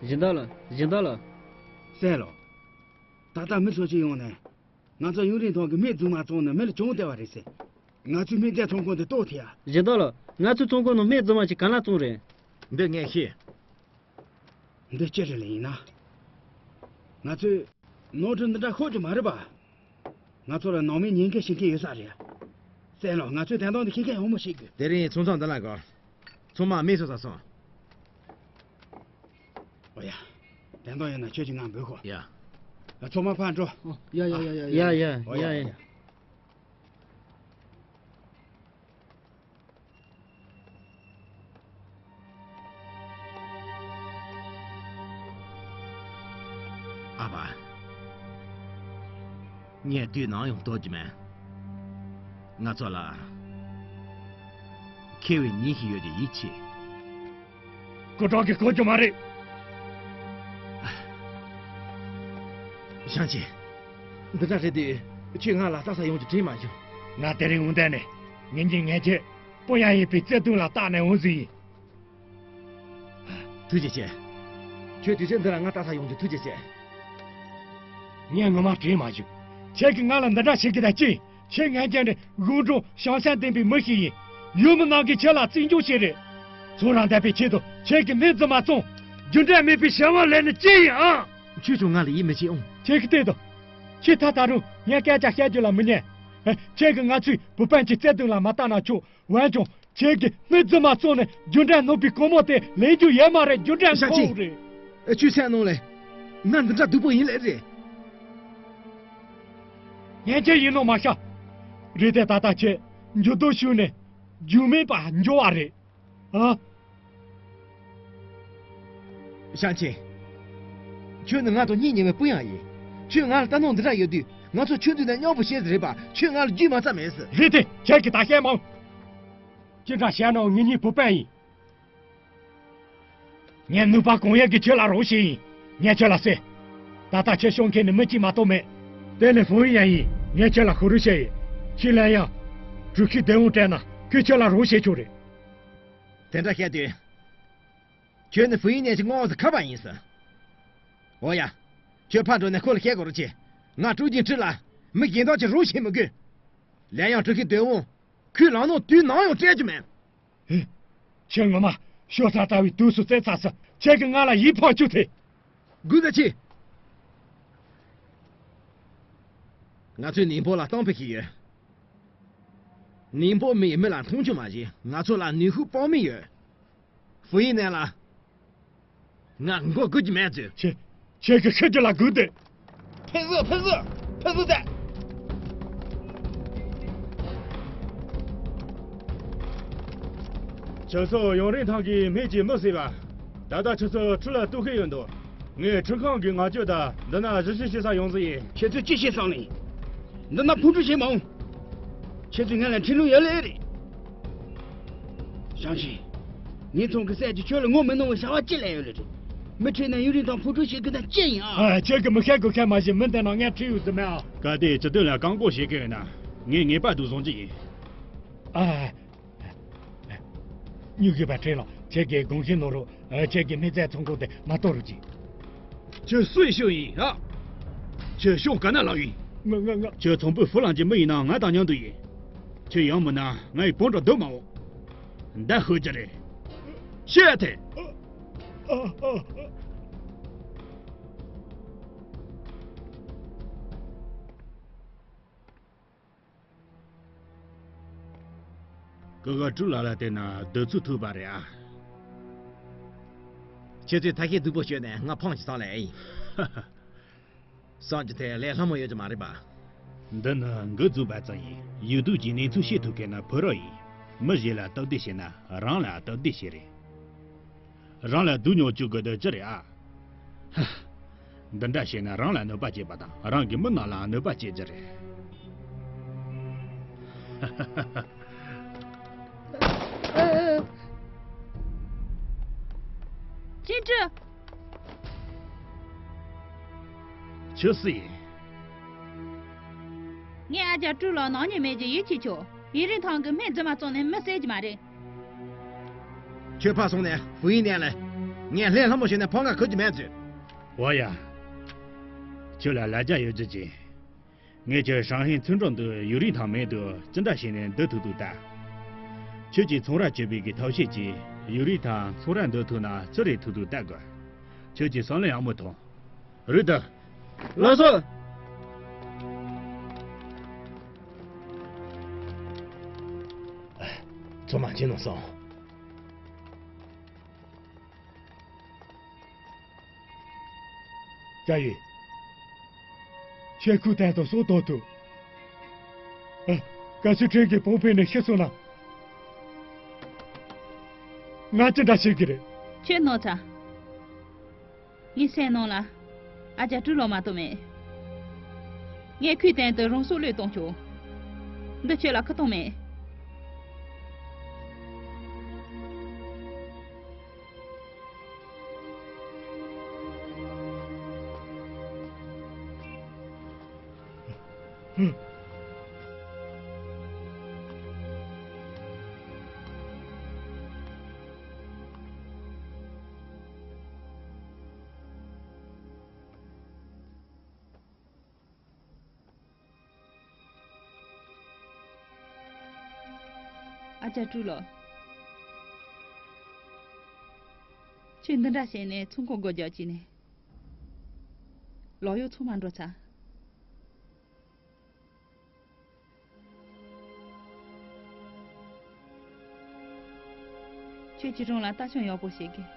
སྦྱིན་བདག་ལགས། སྦྱིན་བདག་ལགས། སེ་ལོ། ད་ལྟ་མི་སུ་ཞིག་ཡོང་ནས། ང་ཚོ་ཡུན་རིང་ཐང་གི་སྨན་རྫུན་མ་བཙོངས་ནས་མི་ལ་གྱོང་སྟེར་བ་རེད་ཟེར། ང་ཚོའི་སྨན་རྫས་ཚོང་ཁང་དེ་གཏོར་ཐལ་ཡ། སྦྱིན་བདག་ལགས། ང་ཚོའི་ཚོང་ཁང་ནང་སྨན་རྫུན་མ་ཞིག་གང་ལ་བཙོངས་རེད། འདི་ངས་ཤེས། འདི་ཅི་རེད་ལ་ཡིན་ན། ང་ཚོས་ནོར་འཁྲུལ་འདི་འདྲ་ཤོར་རྒྱུ་མ་རེད་པ། ང་ཚོ་ལ་ནང་མིའི་ཉེན་ཁ་ཞིག་འཁེལ་ཡོད་ས་རེད། སེ་ལོ། ང་ཚོས་དོན་དག་འདི་ཤེས་མཁན་ཡོང་མ་ཤེས་དགོས། དེ་རིང་ཚོང་ཚང་འདི་ལ་གོ། ཚང་མ་མེ་སོ་ས་སོང་། ཨོ་ཡ། དོན་དག་ཡོད་ན་ཁྱོད་ཀྱིས་ང་འབོད་ཤོག་ཡ། ཚང་མ་ཕར་འགྲོ། ཡ་ཡ་ཡ་ཡ། ཡ་ཡ་ཨོ་ཡ་ཡ་ཡ། ཨ་ཕ། ངས་དུས་ནམ་ཡང་བཟློག་རྒྱུ་མེད། ང་ཚོ་ལ་ཁེ་བའི་ཉིན་ཞིག་ཡོད་རྒྱུ་ཡིད་ཆེས། སྐུ་དྲག་གིས་གོ་རྒྱུ་མ་རེད། ཞང་ཆེ། འདི་འདྲ་རེད་དུས་ཁྱོད་ང་ལ་ལྟ་ས་ཡོང་རྒྱུ་དྲན་མ་བྱུང་། ང་དེ་རིང་འོང་དོན་ནི་ངེད་གཉིས་ངེད་ཀྱི་སྤུན་ཡ་ཡིན་པའི་བརྩེ་དུང་ལ་བརྟགས་ནས་འོང་ཟིན་ཡིན། ཐུགས་རྗེ་ཆེ། ཁྱོད་དུས་ཚོད་འདི་ལ་ང་ལྟ་ས་ཡོང་རྒྱུ་ཐུགས་རྗེ་ཆེ། ངས་ངོ་མ་དྲན་མ་བྱུང་། ཁྱེད་ཀྱིས་ང་ལ་འདི་འདྲ་བྱེད་ཀྱི་ད་ཅི། ཁྱེད་ངན་ཅན་རེད། དགུང་གྲོང་ཞང་ཞང་ལྡན་པའི་མི་ཞིག་ཡིན། ཡུལ་མི་རྣམས་ཀྱིས་ཁྱེད་ལ་བརྩི་འཇོག་བྱས་རེད། ཚོང་ར་འདེབས་པའི་ཆེད་དུ་ཁྱེད་ཀྱིས་སྨན་རྫུན་མ་བཙོངས། རྒྱུ་འབྲས་མེད་པའི་བྱ་བ་ལས་ནི་ཅི་ཡིན་ཨང་། ཁྱོད་ཀྱང་ང་ལ་ཡིད་མི་ཆེས་ཨང་། ཁྱེད་ཀྱིས་བལྟས་དང་། ཁྱེད་ད་ད་རུང་ངས་སྐད་ཆ་བཤད་རྒྱུ་ལ་མི་ཉན། ཁྱེད་ཀྱིས་ང་ཚོའི་བུ་སྤུན་གྱི་བརྩེ་དུང་ལ་མ་བལྟས་ན་ཆོག་འོན་ཀྱང་། ཁྱེད་ཀྱིས་སྨན་རྫུན་མ་བཙོངས་ནས་རྒྱུ་འབྲས་ནོར་བུའི་སྒོར་མོ་དེ་ལེན་རྒྱུ་ཡོད་མ་རེད། རྒྱུ་འབྲས་ཞང་ཆེན། ཁོ་རེད། ཁྱོད་སེམས་ནང་ལ་ང་འདི་འདྲ་སྡུག་པོ་ཡིན་ལེ་རེད། ངན་ཅན་ཡིན་ནོ་མ་ཤ། རེད་དེ་ད་ལྟ་ཁྱེད་འགྱུར་ལྡོག་ཞུགས་ནས་རྒྱུ་མེད་པ་འགྱུར་བ་རེད། ཨ། ཞང་ཆེན། ཁྱོད་ནི་ང་དང་གཉེན་ཉེ་བའི་སྤུན་ཡང་ཡིན། ཁྱོད་ང་ལ་ལྟ་སྣང་འདི་འདྲ་ཡོད་དུས་ང་ཚོ་ཆུང་དུས་ནས་མཉམ་པོ་བྱས་ཟིན་རེད་པ། ཁྱོད་ང་ལ་རྒྱུས་མ་ཚ་མེད་ཟེར། རེད་དེ་ཁྱེད་ཀྱིས་ད་བཤད་མང་། ཅི་འདྲ་བཤད་ནའང་ངེད་གཉིས་བུ་སྤུན་ཡིན། ངས་ནུས་པ་གང་ཡོད་ཀྱིས་ཁྱོད་ལ་རོགས་བྱས་ཡིན། ངས་ཁྱོད་ལ་གསོལ། ད་ལྟ་ཁྱོད་ཤོང་མཁན་ནི་མི་གཅིག་མ་གཏོགས་མེད། དེ་ནི་ཧྥུང་ཡུན་ཡང་ཡིན། ངས་ཁྱོད་ལ་གུས་བཀུར་བྱས་ཡོད། ཁྱོད་ལན་ཡང་། གྲུ་ཁའི་བདེ་བོ་སྤྲད་ན་ཁོས་ཁྱོད་ལ་རོགས་བྱེད་ཆོག་རེད། དེ་འདྲ་བཤད་དུས། ཁྱོད་ནི་ཧྥུང་ཡུན་ཡང་གི་མངའ་འོག་ཏུ་ཁ་པར་ཡིན་ཟེར། འོ་ཡ། ཁྱོད་ཕར་འགྲོ་ནས་ཁོ་ལ་བཤད་དགོས་རོགས་བྱེད། ང་ཀྲུའུ་ཅིན་ཀྲི་ལ་མི་གཞན་དག་གིས་རོགས་བྱེད་མི་དགོས། ལན་ཡང་གྲུ་ཁའི་བདེ་བོ། ཁོའི་ལག་ནང་དུས་ནམ་ཡང་སྤྲད་རྒྱུ་མེད། ཧེ། ཁྱོད་ངོ་མ་ཤོ་ས་ལྟ་བུའི་དུས་སུ་བཙལ་ཚར་ས་ཁྱེད་ཀྱིས་ང་ལ་ཡིད་ཕངས་བཅུག་ཐལ། དགོས་ས་ཆེ། ང་ཚོས་ནིང་པོ་ལ་གཏམ་དཔེ་ཞིག་ཡོད། ནིང་པོ་མི་ཡིས་མི་ལ་མཐོང་ཆུང་མ་བྱེད། ང་ཚོ་ལ་ནུས་ཤུགས་དཔག་མེད་ཡོད། ཧྥུ་ཡིན་ནན་ལ། ང་མགོ་སྒུར་རྒྱུ་མེད་ཟེར། ཁྱེད། ཁྱེད་ཀྱིས་ཤི་རྒྱུ་ལ་སྒུག་སྡོད། ཕེབས་བཟོ་ཕེབས་བཟོ་ཕེབས་བཟོ་ད། ཁྱོད་ཚོ་ཡུན་རིང་ཐང་གི་སྨད་ཀྱི་མི་ཟེར་བ། ད་ལྟ་ཁྱོད་ཚོ་ཁྲི་ལ་གཏུག་གི་ཡོད་འདུག་ངས་ཁྲིམས་ཁང་གི་ངག་བཅོལ་དང་འདི་ན་གཞི་བྱེས་བྱེད་ས་ཡོང་ས་ཡིན། ཁྱེད་ཚོས་ཅི་བྱེད་བསམ་ནས། འདི་ན་ཕུང་དཀྲུག་བྱེད་མ་འོང་། ཁྱེད་ཚོས་ང་ལ་འཕྲིན་ལུགས་ཡོད་ལེ་རེད། ཞང་ཞིང་། ངའི་ཚང་གི་སྲས་ཀྱིས་ཁྱོད་ལ་ངོ་མི་གནོང་བའི་བྱ་བ་ཅི་ལས་ཡོད་ལེ་རེད། མི་ཁྲིད་ནས་ཡུན་རིང་ཐང་ཕུང་དཀྲུག་བྱེད་དགོས་ན་ཅི་ཡིན་ཨ། ཨ། ཁྱེད་ཀྱིས་མི་ཤེས་དགོས་ཁ་མ་བྱེད། མི་འདི་ནང་ངས་ཁྲིད་ཡོད་ཟེར་མེད་ཨ། གལ་ཏེ་སྤྱི་དོན་ལ་བཀག་འགོག་བྱེད་ཀྱི་ཡོད་ན། ངས་ངེས་པར་དུ་བཟུང་རྒྱུ་ཡིན། ཨ། སྨྱུག་གུ་པ་ཁྲིད་ལ་ཁྱེད་ཀྱིས་དགོངས་ཞིབ་གནང་རོགས། ཨ། ཁྱེད་ཀྱིས་སྨན་རྩིས་ཚོང་ཁང་དེ་མ་གཏོགས་རོགས་གྱིས། ཁྱོད་སུའི་ཞོ་ཡིན་ཨ། ཁྱོད་ཤོང་ག་ན་ལག་ཡིན། ང་ང་ང་། ཁྱོད་ཚོང་དཔོན་ཧྥུ་ལང་གི་མི་ཡིན་ན་ང་དང་མཉམ་དུ་ཡིན། ཁྱོད་ཡོང་མི་ན་ང་ཡི་བོང་དྲ་སྡོད་མ་འོང་། མདའ་ཤོད་ཀྱི་རེད། ཤེས་ཐལ། ཨ་ཨ་ཨ། ཀུ་ག་ཀྲུའུ་ལགས་ལ་བལྟས་ན་སྡོད་ཚུགས་ཐུབ་པ་རེད་ཨ། ཁྱེད་ཚོས་ཐབས་ཤེས་རྫིག་པོ་བྱས་ནས་ང་ཕངས་ཀྱི་བསམ་ལེ་ཡིན། བསམ་རྒྱུ་དེ་ལས་སླ་མོ་ཡོད་ཀྱི་མ་རེད་པ། འདི་ནི་འགོ་འཛུགས་པ་ཙམ་ཡིན། ཡུལ་དུས་ཀྱི་གནས་ཚུལ་ཤེས་ཐུབ་མཁན་ནི་ཕུ་རོ་ཡིན། མི་གཞན་ལ་སྟབས་བདེ་བྱེད་ན་རང་ལ་སྟབས་བདེ་བྱེད་རེད། རང་ལ་སྡུག་མྱོང་བཅུག་དགོས་དོན་ཅི་རེད་ཨ། ཧ། འདི་འདྲ་བྱས་ན་རང་ལ་གནོད་པ་བྱེད་པ་དང་རང་གི་མི་རྣམས་ལ་གནོད་པ་བྱེད་རྒྱུ་རེད། ཅིན་ཀྲི། ཁྱོད་སུ་ཡིན། ངས་ཨ་ཅག་ཀྲུའུ་ལགས་ནག་ཉེས་མེད་ཀྱི་ཡིད་ཆེས་ཆོག་ཡུན་རིང་ཐང་གི་སྨན་རྫུན་མ་བཙོངས་ནས་མི་བསད་ཀྱི་མ་རེད། ཁྱོད་ཕར་སོང་ནས་ཧྥུ་ཡིན་ནན་ལ། ངས་ལྷད་ལྷ་མོ་བྱས་ནས་ཕོ་ང་ཁུར་གྱི་མེད་ཟེར། འོ་ཡ། ཁྱོད་ལ་ལ་རྒྱ་ཡོད་རྒྱུ་ཅི། ངས་ཁྱོད་ཧྲང་ཧེ་ཚུན་ཀྲོང་དུ་ཡུན་རིང་ཐང་མེད་དུ་ཅི་འདྲ་བྱས་ནས་འདུག་ཐུབ་འདུག་ལྟ། ཁྱོད་ཀྱིས་ཚོང་ར་གཅོད་པའི་གི་ཐབས་ཤེས་ཀྱིས་ཡུན་རིང་ཐང་ཚོང་ར་འདུག་ཐུབ་ན་ཅི་རེད་ཐུབ་འདུག་ལྟ་དགོས། ཁྱོད་ཀྱིས་བསམ་བློ་ཡག་མོ་ཐོངས། རེད་ད། ལགས་སོ། ཚང་མ་ཕྱིན་ནོ་སོང་། ཅ་ཡུས། ཁྱེད་ཁུ་ཐན་དང་སོ་ཏོ་ཐུ། ཨ། གལ་སྲིད་ཁྲིན་གྱིས་བོང་ཕེ་ནས་ཤི་སོང་ན། ང་ཅི་འདྲ་བྱེད་ཀྱི་རེད། ཁྱོད་ནོར་ཚ། ངའི་སེམས་ནང་ལ་ཨ་ཅག་ཀྲུའུ་ལོ་མ་གཏོགས་མེད། ངས་ཁོའི་སྟེང་དུ་རང་སྲོག་བློས་གཏོང་ཆོག་འདི་ཁྱོད་ལ་ཁུ་ཐོག་མེད། ཨ་ཅག་ཀྲུའུ་ལོ། ཁྱོད་འདི་འདྲ་བྱས་ནས་ཚོང་ཁང་སྒོ་རྒྱག་བྱས་ནས། ལོག་གཡོག་ཚང་མ་འགྲོ་ཚར། ཁྱོད་ཀྱིས་རང་ལ་ལྟ་སྐྱོང་ཡག་པོ་བྱེད་དགོས།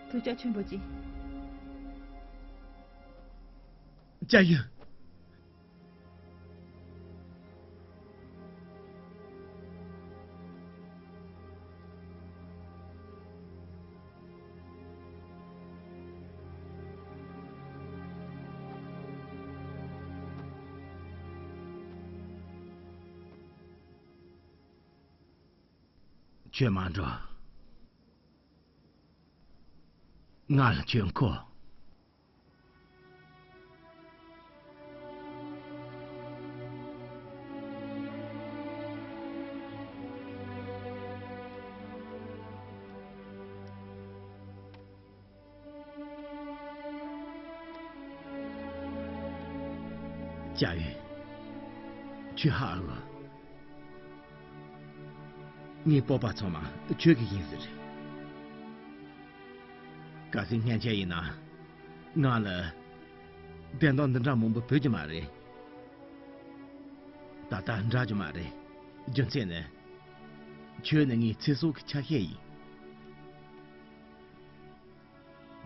ཐུགས་རྒྱ་ཆེན་པོ་གྱིས། ཅ་ཡུ། ཁྱོད་མ་འགྲོ། ང་ལ་ཁྱོད་མཁོ། ཅ་ཡུས། ཁྱོད་ཧ་གོ། ངའི་སྤོབས་པ་ཚང་མ་ཁྱོད་ཀྱི་ཡིན་ཟེར། གལ་སྲིད་སྔན་ཆད་ཡིན་ན། ང་ལ་བདེན་དོན་འདི་འདྲ་མང་པོ་ཕོད་ཀྱི་མ་རེད། ད་ལྟ་འདྲ་རྒྱུ་མ་རེད། རྒྱུ་མཚན་ནི། ཁྱོད་ནི་ངའི་ཚེ་སྲོག་གི་ཆ་ཤས་ཡིན།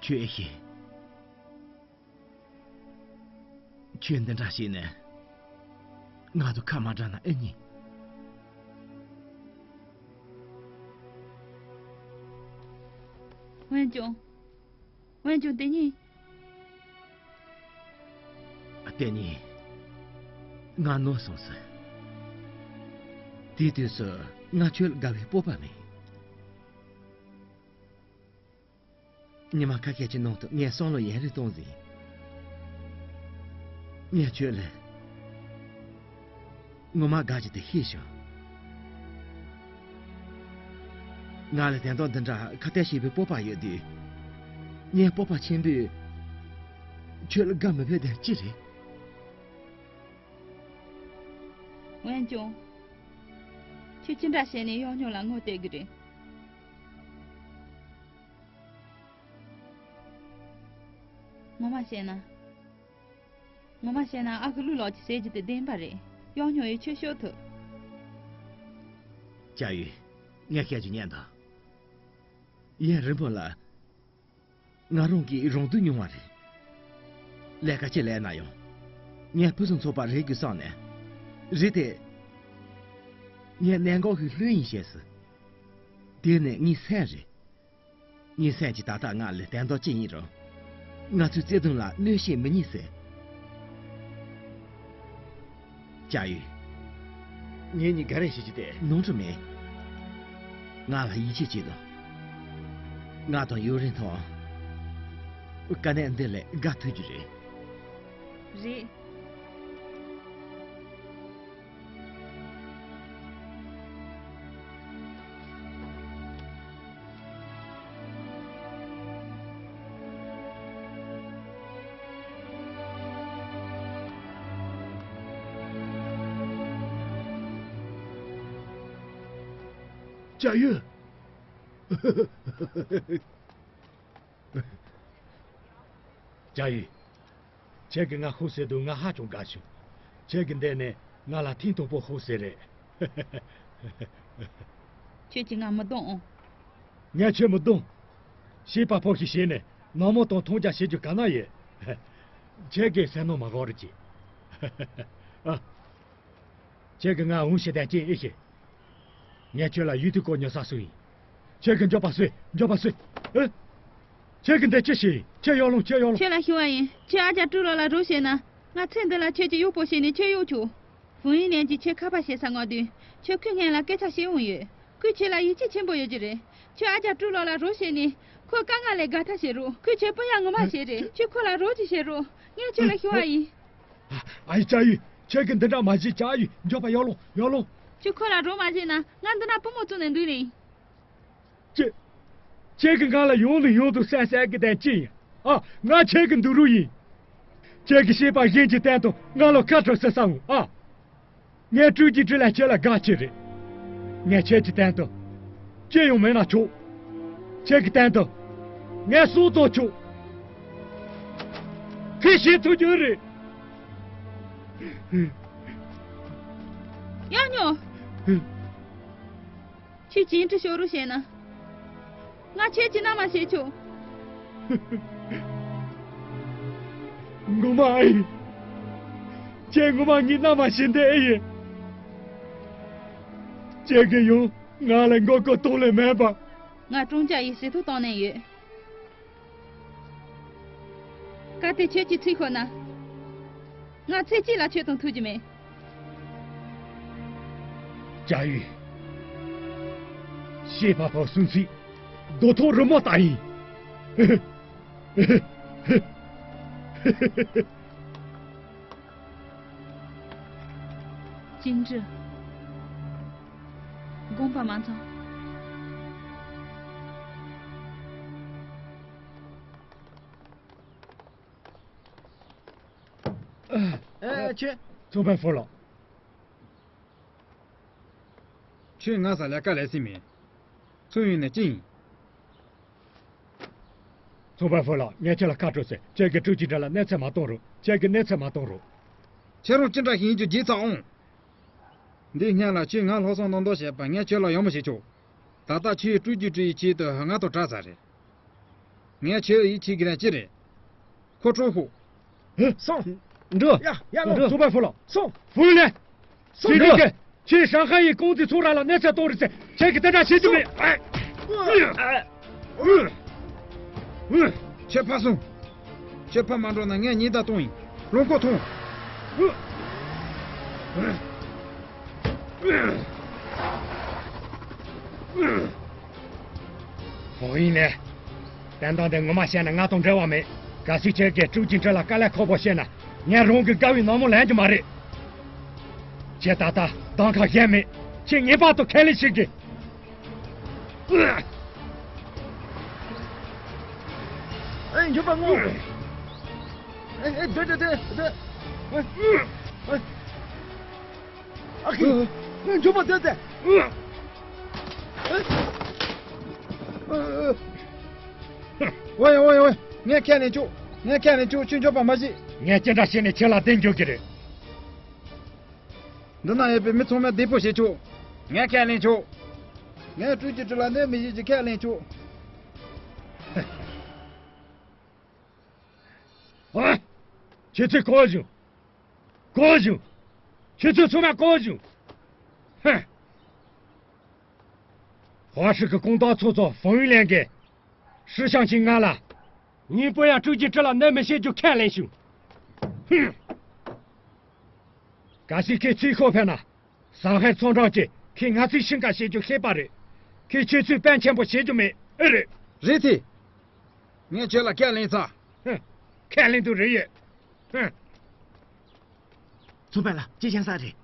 ཁྱོད་ཨེ་ཤེས། ཁྱོད་འདི་འདྲ་བྱས་ནས་ང་དང་ཁ་མ་བྲལ་ན་ཨེ་ཉན། ཝན་ཅུང་། ཝན་ཅུང་། དེ་ཉིན། དེ་ཉིན་ང་ནོར་སོང་ཟེར། དེའི་དུས་སུ་ང་ཁྱོད་ལ་དགའ་བའི་སྤོབས་པ་མེད། ཉི་མ་ཁ་ཤས་ཀྱི་ནང་དུ་ངས་བསམ་བློ་ཡང་རེ་གཏོང་ཟིན། ངས་ཁྱོད་ལ་ངོ་མ་དགའ་རྒྱུ་དེ་ཤེས་བྱུང་། ང་ལ་དོན་དག་འདི་འདྲ་ཁ་གཏད་བྱེད་པའི་སྤོབས་པ་ཡོད་དུས། ངའི་སྤོབས་པ་ཆེན་པོས་ཁྱོད་ལ་དགའ་མི་ཕོད་དོན་ཅི་རེད། ཝན་ཅུང་། ཁྱོད་ཅི་འདྲ་བྱས་ནས་གཡག་སྨྱོ་ལ་ངོ་གཏད་གི་རེད། ངོ་མ་བཤད་ན། ངོ་མ་བཤད་ན་ཨ་ཁུ་ཀླུ་ལགས་ཀྱིས་ཟེར་རྒྱུ་དེ་བདེན་པ་རེད། གཡག་སྨྱོ་ཡིས་ཁྱོད་གཤོག་ཐུབ། ཅ་ཡུས། ངས་བཤད་རྒྱུ་ཉན་དང་། ཡུན་རིང་པོ་ལ། ང་རང་གིས་རང་སྡུག་མྱོང་བ་རེད། ལས་ཀ་ཅི་ལས་ན་ཡང་། ངས་ཕུན་སུམ་ཚོགས་པ་རེད་དགོས་བསམ་ནས། རེད་དེ། ངས་གནད་འགག་ཞིག་ལྷོད་ཡིན་ཤེས་སོང་། དེ་ནི་ངའི་སེམས་རེད། ངའི་སེམས་ཀྱིས་ད་ལྟ་ང་ལ་དོན་དག་ཅི་ཡིན་རུང་། ང་ཚོའི་བརྩེ་དུང་ལ་གནོད་བྱེད་མི་ཉན་ཟེར། ཅ་ཡུས། ངེད་གཉིས་འགའ་རེ་བྱེད་ཀྱི་དེ། ནོར་འཁྲུལ་མེད། ང་ལ་ཡིད་ཆེས་བྱེད་དང་། ང་དང་ཡུན་རིང་ཐོག་དཀའ་གནད་འདི་ལས་བརྒལ་ཐུབ་རྒྱུ་རེད། རེད། ཅ་ཡུས། ཅ་ཡུས། ཁྱེད་ཀྱིས་ང་ཤོག་ཟེར་དུས་ང་ཧ་ཅང་དགའ་བྱུང་། ཁྱེད་ཀྱིས་འདི་ནས་ང་ལ་ཐེངས་དང་པོ་ཤོག་ཟེར་རེད། ཁྱེད་ཀྱིས་ང་མི་གདོང་ཨང་། ངས་ཁྱེད་མི་གདོང་། བྱིས་པ་ཕོ་ཞིག་བྱས་ནས་ནག་མོ་དང་མཐོང་རྒྱ་བྱེད་རྒྱུ་ག་ན་ཡོད། ཁྱེད་ཀྱིས་སེམས་ནང་མ་དགོངས་རོགས་གྱིས། ཨ། ཁྱེད་ཀྱིས་ང་འུན་ཤེས་དང་ཅི་ཨེ་ཤེས། ངས་ཁྱོད་ལ་ཡུལ་དུས་སྐོར་ཉོ་ས་སུ་ཡིན། ཁྱེད་ཀྱིས་འགྱོད་པ་སོས། འགྱོད་པ་སོས། ཨེ། ཁྱེད་ཀྱིས་འདི་ཅི་ཞིག་ཁྱེད་གཡོག་ལོང་ཁྱེད་གཡོག་ལོང་། ཁྱེད་ལ་ཞུ་བ་ཡིན། ཁྱེད་ཨ་ཅག་ཀྲུའུ་ལགས་ལ་རོགས་བྱས་ན། ང་ཚེ་འདི་ལ་ཁྱེད་ཀྱི་གཡོག་པོ་བྱས་ནས་ཁྱེད་གཡོག་ཆོག་ཧྥུང་ཡུན་ལན་གྱིས་ཁྱེད་ཁ་པར་བྱེད་ས་མངགས་དུས། ཁྱེད་ཁོའི་སྔོན་ལ་སྐད་ཆ་བཤད་འོང་ཡོད། ཁོས་ཁྱེད་ལ་ཡིད་ཆེས་ཆེན་པོ་ཡོད་ཀྱི་རེད། ཁྱེད་ཨ་ཅག་ཀྲུའུ་ལགས་ལ་རོགས་བྱས་ནས། ཁོའི་དཀའ་ངལ་ལས་དགའ་ཐབས་བྱེད་རོགས། ཁོས་ཁྱེད་སྤུན་ཡ་ངོ་མ་བྱས་རེད། ཁྱེད་ཁོ་ལ་རོགས་ཅིག་བྱེད་རོགས། ངས་ཁྱོད་ལ་ཞུ་བ་ཡིན། ཨ་ཡི་ཅ་ཡུས། ཁྱེད་ཀྱིས་འདི་འདྲ་མ་བྱེད། ཅ་ཡུས། འགྱོད་པ་གཡོག་ལོང་གཡོག་ལོང་། ཁྱོད་ཁོ་ལ་རོགས་མ་བྱས་ན་ང་འདི་ན་པུས་མོ་བཙུགས་ནས་འདུག་ནི། ཁྱེད། ཁྱེད་ཀྱིས་ང་ལ་ཡང་ནས་ཡང་དུ་གསལ་གསལ་གྱི་དོན་ཅི་ཡིན། ཨ། ང་ཁྱེད་ཀྱི་འདུག་རུ་ཡིན། ཁྱེད་ཀྱི་བྱིས་པ་གཞན་གྱི་སྟེང་དུ་ང་ལ་ཁ་གྲག་ཟེར་ས་ངོ་ཨ། ངས་སྤྲུལ་གྱི་སྤྲུལ་ལ་ཁྱེད་ལ་དགའ་ཆེ་རེད། ངས་ཁྱེད་ཀྱི་སྟེང་དུ་ཅི་ཡང་མེད་ན་ཆོག་ཁྱེད་ཀྱི་སྟེང་དུ་ངས་སྲོག་བཏང་ཆོག་ཁྱེད་ཤེས་ཐུབ་རྒྱུ་རེད། ཡང་ཉོ། ཁྱེད་ཅིང་ཀྲི་ཤོ་རུ་བྱས་ན། ང་ཁྱེད་ཀྱི་མནའ་མ་བྱེད་ཆོག་ངོ་མ་ཨེ་ཡིན། ཁྱེད་ངོ་མ་ངའི་མནའ་མ་བྱེད་འདོད་ཨེ་ཡིན། ཁྱེད་ཀྱིས་ཡང་ང་ལ་མགོ་སྐོར་གཏོང་ལེ་མེད་པ། ང་ཀྲུང་ཅ་ཡི་ཟིན་ཐོ་བཏང་ནས་ཡོད། གལ་ཏེ་ཁྱེད་ཀྱིས་ཚིག་ཤོར་ན། ང་ཚེ་གཅིག་ལ་ཁྱོད་དང་ཐུག་རྒྱུ་མེད། ཅ་ཡུས། བྱིས་པ་ཕོ་གསུང་ཚིག་རྡོ་ཐོག་རི་མོ་ལྟ་ཡིན། ཅིན་ཀྲི། དགོངས་པ་མ་ཚོམ། ཨེ། ཁྱེད། ཚོང་དཔོན་ཧྥུ་ལགས། ཁྱོད་ང་ས་ལས་ཀ་ལས་སྲིད་མེད། ཚུར་ཡོང་ནས་ཅི་ཡིན། ཚོང་དཔོན་ཧྥུ་ལགས། ངས་ཁྱེད་ལ་ཁ་སྤྲོད་ཟེར། ཁྱེད་ཀྱིས་ཀྲུའུ་ཅི་ཀྲི་ལ་གནོད་འཚེ་མ་གཏོང་རོགས། ཁྱེད་ཀྱིས་གནོད་འཚེ་མ་གཏོང་རོགས། ཁྱེད་རང་ཅི་འདྲ་ཞིག་ཡིན་རྒྱུ་བརྗེད་ཚར་འོང་། འདིའི་སྔོན་ལ་ཁྱོས་ང་སློབ་གསོ་གནང་དོན་བྱས་པ་ངས་ཁྱོད་ལ་ཡག་མོ་བྱེད་ཆོག་ད་ལྟ་ཁྱོད་ཀྲུའུ་ཅི་ཀྲི་ཡི་ཆེད་དུ་ང་དང་བྲལ་ཚར་རེད། ངས་ཁྱོད་ཡིད་ཆེས་ཀྱི་རེད་ཅི་རེད། ཁོ་ཁྲོ་ཤོག་ཧེ། སོང་། འགྲོ། ཡ་ཡ། ལོ། འགྲོ། ཚོགས་པ་ཕུ་ལོ། སོང་། ཕུ་ལེ། སོང་། ཁྱེད་འགྲོ། ཁྱེད་ཁྱེད་ཧྲང་ཧའེ་ཡི་ཀོང་ཙེ་ཚོང་ར་ལ་གནས་ཚད་གཏོང་རེས་ཚེ་ཁྱེད་ཀྱི་དེ་འདྲ་བྱེད་རྒྱུ་མེད། ཁྱེད་ཕར་སོང་། ཁྱེད་ཕར་མ་འགྲོ་ན་ངས་ཉེས་བརྡ་གཏོང་ཡིན། ལོངས་སྐོར་ཐོངས། ཧོ་ཡིན་ལེ། བསྟན་སྟངས་དེ་ངོ་མ་བཤད་ན་ང་དང་འབྲེལ་བ་མེད། གལ་སྲིད་ཁྱེད་ཀྱིས་ཀྲུའུ་ཅིན་ཀྲི་ལ་དཀའ་ལས་ཁག་པོ་བཤད་ན་ངས་རང་གི་དགའ་བའི་ནག་མོ་ལེན་རྒྱུ་མ་རེད། ཁྱེད་ད་ལྟ་གདམ་ཁ་གཞན་མེད། ཁྱེད་ངེས་པར་དུ་ཁས་ལེན་བྱེད་དགོས། ཨེ། འཇོན་པ་སྔོན། ཨེ་ཨེ། སྡོད་སྡོད་སྡོད་སྡོད། ཨེ་ཨེ། ཨ་ཁི། ཨེ། འཇོན་པ་སྡོད་སྡོད། ཨེ་ཨེ། ཨོ་ཡ་ཨོ་ཡ་ཨོ་ཡ། ངས་ཁས་ལེན་བཅུག་ངས་ཁས་ལེན་བཅུག་ཁྱོད་འཇོན་པ་མ་བྱེད། ངས་ཅི་འདྲ་བྱས་ནས་ཁྱེད་ལ་བརྟེན་རྒྱུ་གི་རེད། འདི་ན་ཡོད་པའི་མི་ཚང་མས་བདེ་པོ་བྱེད་ཆོག་ངས་ཁས་ལེན་ཆོག་ངས་ཀྲུའུ་ཅི་ཀྲི་ལ་གནོད་མི་བྱེད་ཀྱི་ཁས་ལེན་ཆོག་ཨ། ཁྱེད་ཚོས་གོ་བྱུང་། གོ་བྱུང་། ཁྱེད་ཚོས་ཚང་མས་གོ་བྱུང་། ཧ། ཧྭ་ཧྲི་གི་གུང་ཏང་ཚོགས་གཙོ་ཧྥང་ཡུན་ལེན་གྱིས་ཧྲི་ཞང་ཆིང་ང་ལ། ཉིན་པོ་ཡང་ཀྲུའུ་ཅི་ཀྲི་ལ་གནོད་མི་བྱེད་རྒྱུ་ཁས་ལེན་བྱུང་། ཧུམ། གལ་སྲིད་ཁྱེད་ཚུར་ཤོག་ཕེབས་ན། ཟང་ཧའེ་ཚོང་ཁྲོམ་གྱིས་ཁྱེད་ང་ཚོའི་ཤིང་ཁ་བྱེད་རྒྱུ་ཤེས་པ་རེད། ཁྱེད་ཁྱེད་ཚོས་དཔེ་མཆན་པོ་བྱེད་རྒྱུ་མེད། ཨེ་རེད། རེད་དེ། ངས་ཁྱེད་ལ་ཁས་ལེན་ཚར། ཧུམ། ཁས་ལེན་དུ་རེ་ཡོད། ཧུམ། ཚོང་དཔོན་ལགས། ཅི་བྱེད་ས་རེད།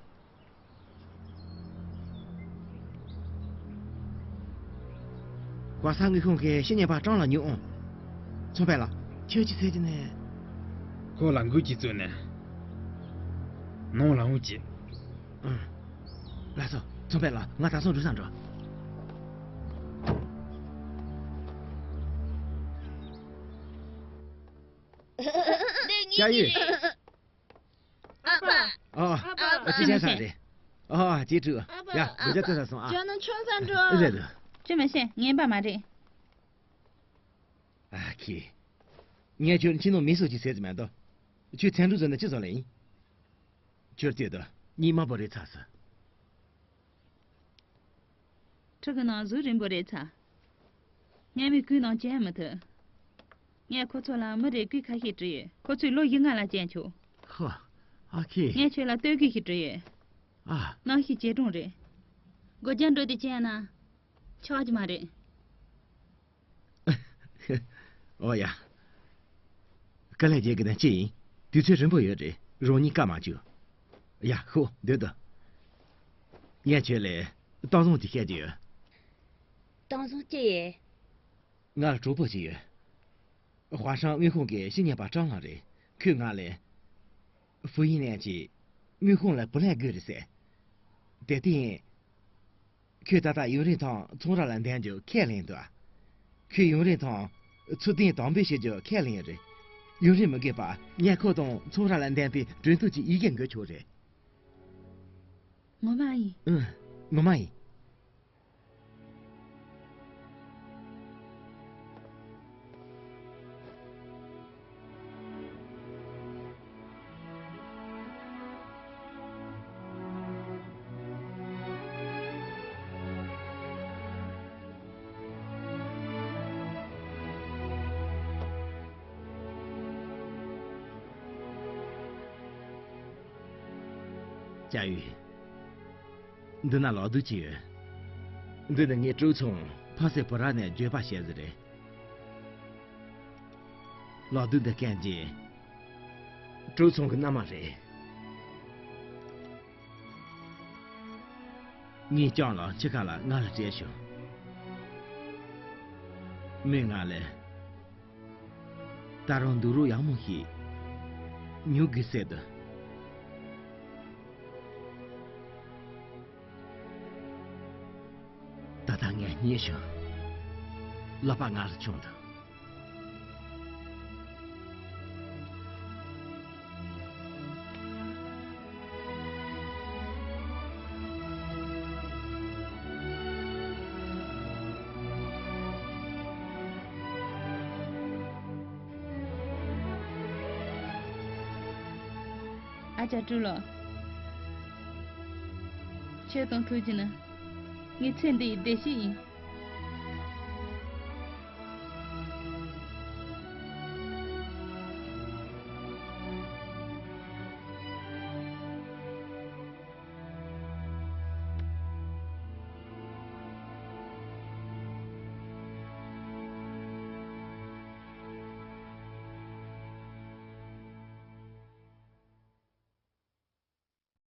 ཧྭ་ཧྲན་དངུལ་ཁང་གི་སྤྱི་གཉེར་པ་ཀྲང་ལགས་ཉོན་ཨང་། ཚོང་དཔོན་ལགས། ཁྱོད་ཀྱིས་ཟེར་གྱི་ནས། ཁོང་ལ་འགུལ་གྱིས་བཙུགས་ནས། ནང་ལ་འོང་གྱིས། ཨང་། ལགས་སོ། ཚོང་དཔོན་ལགས། ང་ད་སོང་འགྲོ་ས་འགྲོ། སྐྱ་ཡོས། ཨ་ཕ། ཨ། ཨ་ཕ། ཨ་ཅི་བྱས་ས་རེད། ཨ། ཅི་ཀྲུའུ། ཨ་ཕ། ཡ། ཨ་ཕ། མི་བརྒྱ་སྟོན་ས་སོང་ཨ། ཁྱོད་ནི་ཆུང་ས་འགྲོ། རེད་འདུག་ཅི་མི་ཤེས། ངན་པ་མ་རེད། ཨ་ཁི། ངས་ཁྱོད་ཁྱིམ་ནང་མི་སོགས་ཀྱི་ཟས་ཙམ་མ་གཏོགས། ཁྱོད་ཚན་གྲུ་བཟོ་ནས་ཅི་བཟོ་ལེ་ཡིན། ཁྱོད་ལྟོས་དང་། གཉིད་དམར་པོ་རེད་ཚར་སོང་། ཁྲི་གི་ནང་གཟུགས་རིང་པོ་རེད་ཚ། ངས་མི་ཁུག་ནང་བྱིན་མི་ཐུབ། ངས་ཁོ་ཚོ་ལ་མི་རེ་སྐུལ་ཁ་ཤས་བྲིས་ཡོད། ཁོ་ཚོས་ལོ་བཞི་ལྔ་ལ་བྱིན་ཆོག་ཧོ། ཨ་ཁེ། ངས་ཁྱོད་ལ་སྟོད་གོས་ཤིག་བྲིས་ཡོད། ཨ། གནམ་གཤིས་ཇེ་གྲང་རེད། སྒོ་རྒྱག་འགྲོ་དུས་བྱིན་ན་ཆོག་གི་མ་རེད། ཨོ་ཡ། དཀའ་ལས་བརྒྱབ་གི་ན་ཅི་ཡིན། དུས་ཚོད་རིང་པོ་ཡོད་རེད། རང་ཉིད་བཀག་མ་བཅུག་ཡ། ཤོག་སྡོད་དང་། ངས་ཁྱོད་ལ་གཏམ་བཟང་ཅིག་བཤད་རྒྱུ་ཡོད། གཏམ་བཟང་ཅི་ཡིན། ང་ལ་གྲོགས་པོ་ཅིག་ཡོད། ཧྭ་ཧྲན་དངུལ་ཁང་གི་སྤྱི་གཉེར་པ་ཀྲང་ལགས་རེད། ཁོས་ང་ལ། ཧྥུ་ཡིན་ལན་གྱིས་དངུལ་ཁང་ལ་བུ་ལོན་དགོས་རེད་ཟེར། དེ་བརྟེན། ཁོས་ད་ལྟ་ཡུན་རིང་དང་ཚོང་ར་ལ་འདེམས་རྒྱུ་ཁས་ལེན་འདུག་ཁོས་ཡུན་རིང་དང་ཚུལ་ལྡན་དམ་འབུལ་བྱེད་རྒྱུ་ཁས་ལེན་རེད། ཡུན་རིང་མི་དགོས་པར་ངས་ཁོ་དང་ཚོང་ར་ལ་འདེམས་པའི་གྲོས་མཐུན་གྱི་ཡི་གེ་འགོད་ཆོག་རེད། ངོ་མ་ཡིན། ཨང་། ངོ་མ་ཡིན། ཅ་ཡུས། འདི་ན་ལག་དུག་ཅིག་ཡོད། འདི་ནི་ངའི་ཀྲུའུ་ཚང་ཕ་སེ་བུ་ར་ནས་བརྗོད་པ་བྱས་ཟིག་རེད། ལག་དུག་འདི་སྐན་གྱི་ཀྲུའུ་ཚང་གི་མནའ་མ་རེད། ངས་ཀྲང་ལགས་འཆི་ཁ་ལ་ང་ལ་སྤྲད་བྱུང་། མོས་ང་ལ། ད་རུང་འདུག་རོགས་ཡག་མོ་ཞིག་ཉོ་དགོས་ཟེར་འདུག་ད་ལྟ་ངས་རྙེད་བྱུང་། ཀླད་པ་ང་ལ་བྱུང་འདུག་ཨ་ཅག་སྤྲུལ་ལོ། ཁྱོད་དང་ཐུག་རྒྱུ་ནི་ངའི་ཚེ་འདི་ཡི་བདེ་སྐྱིད་ཡིན།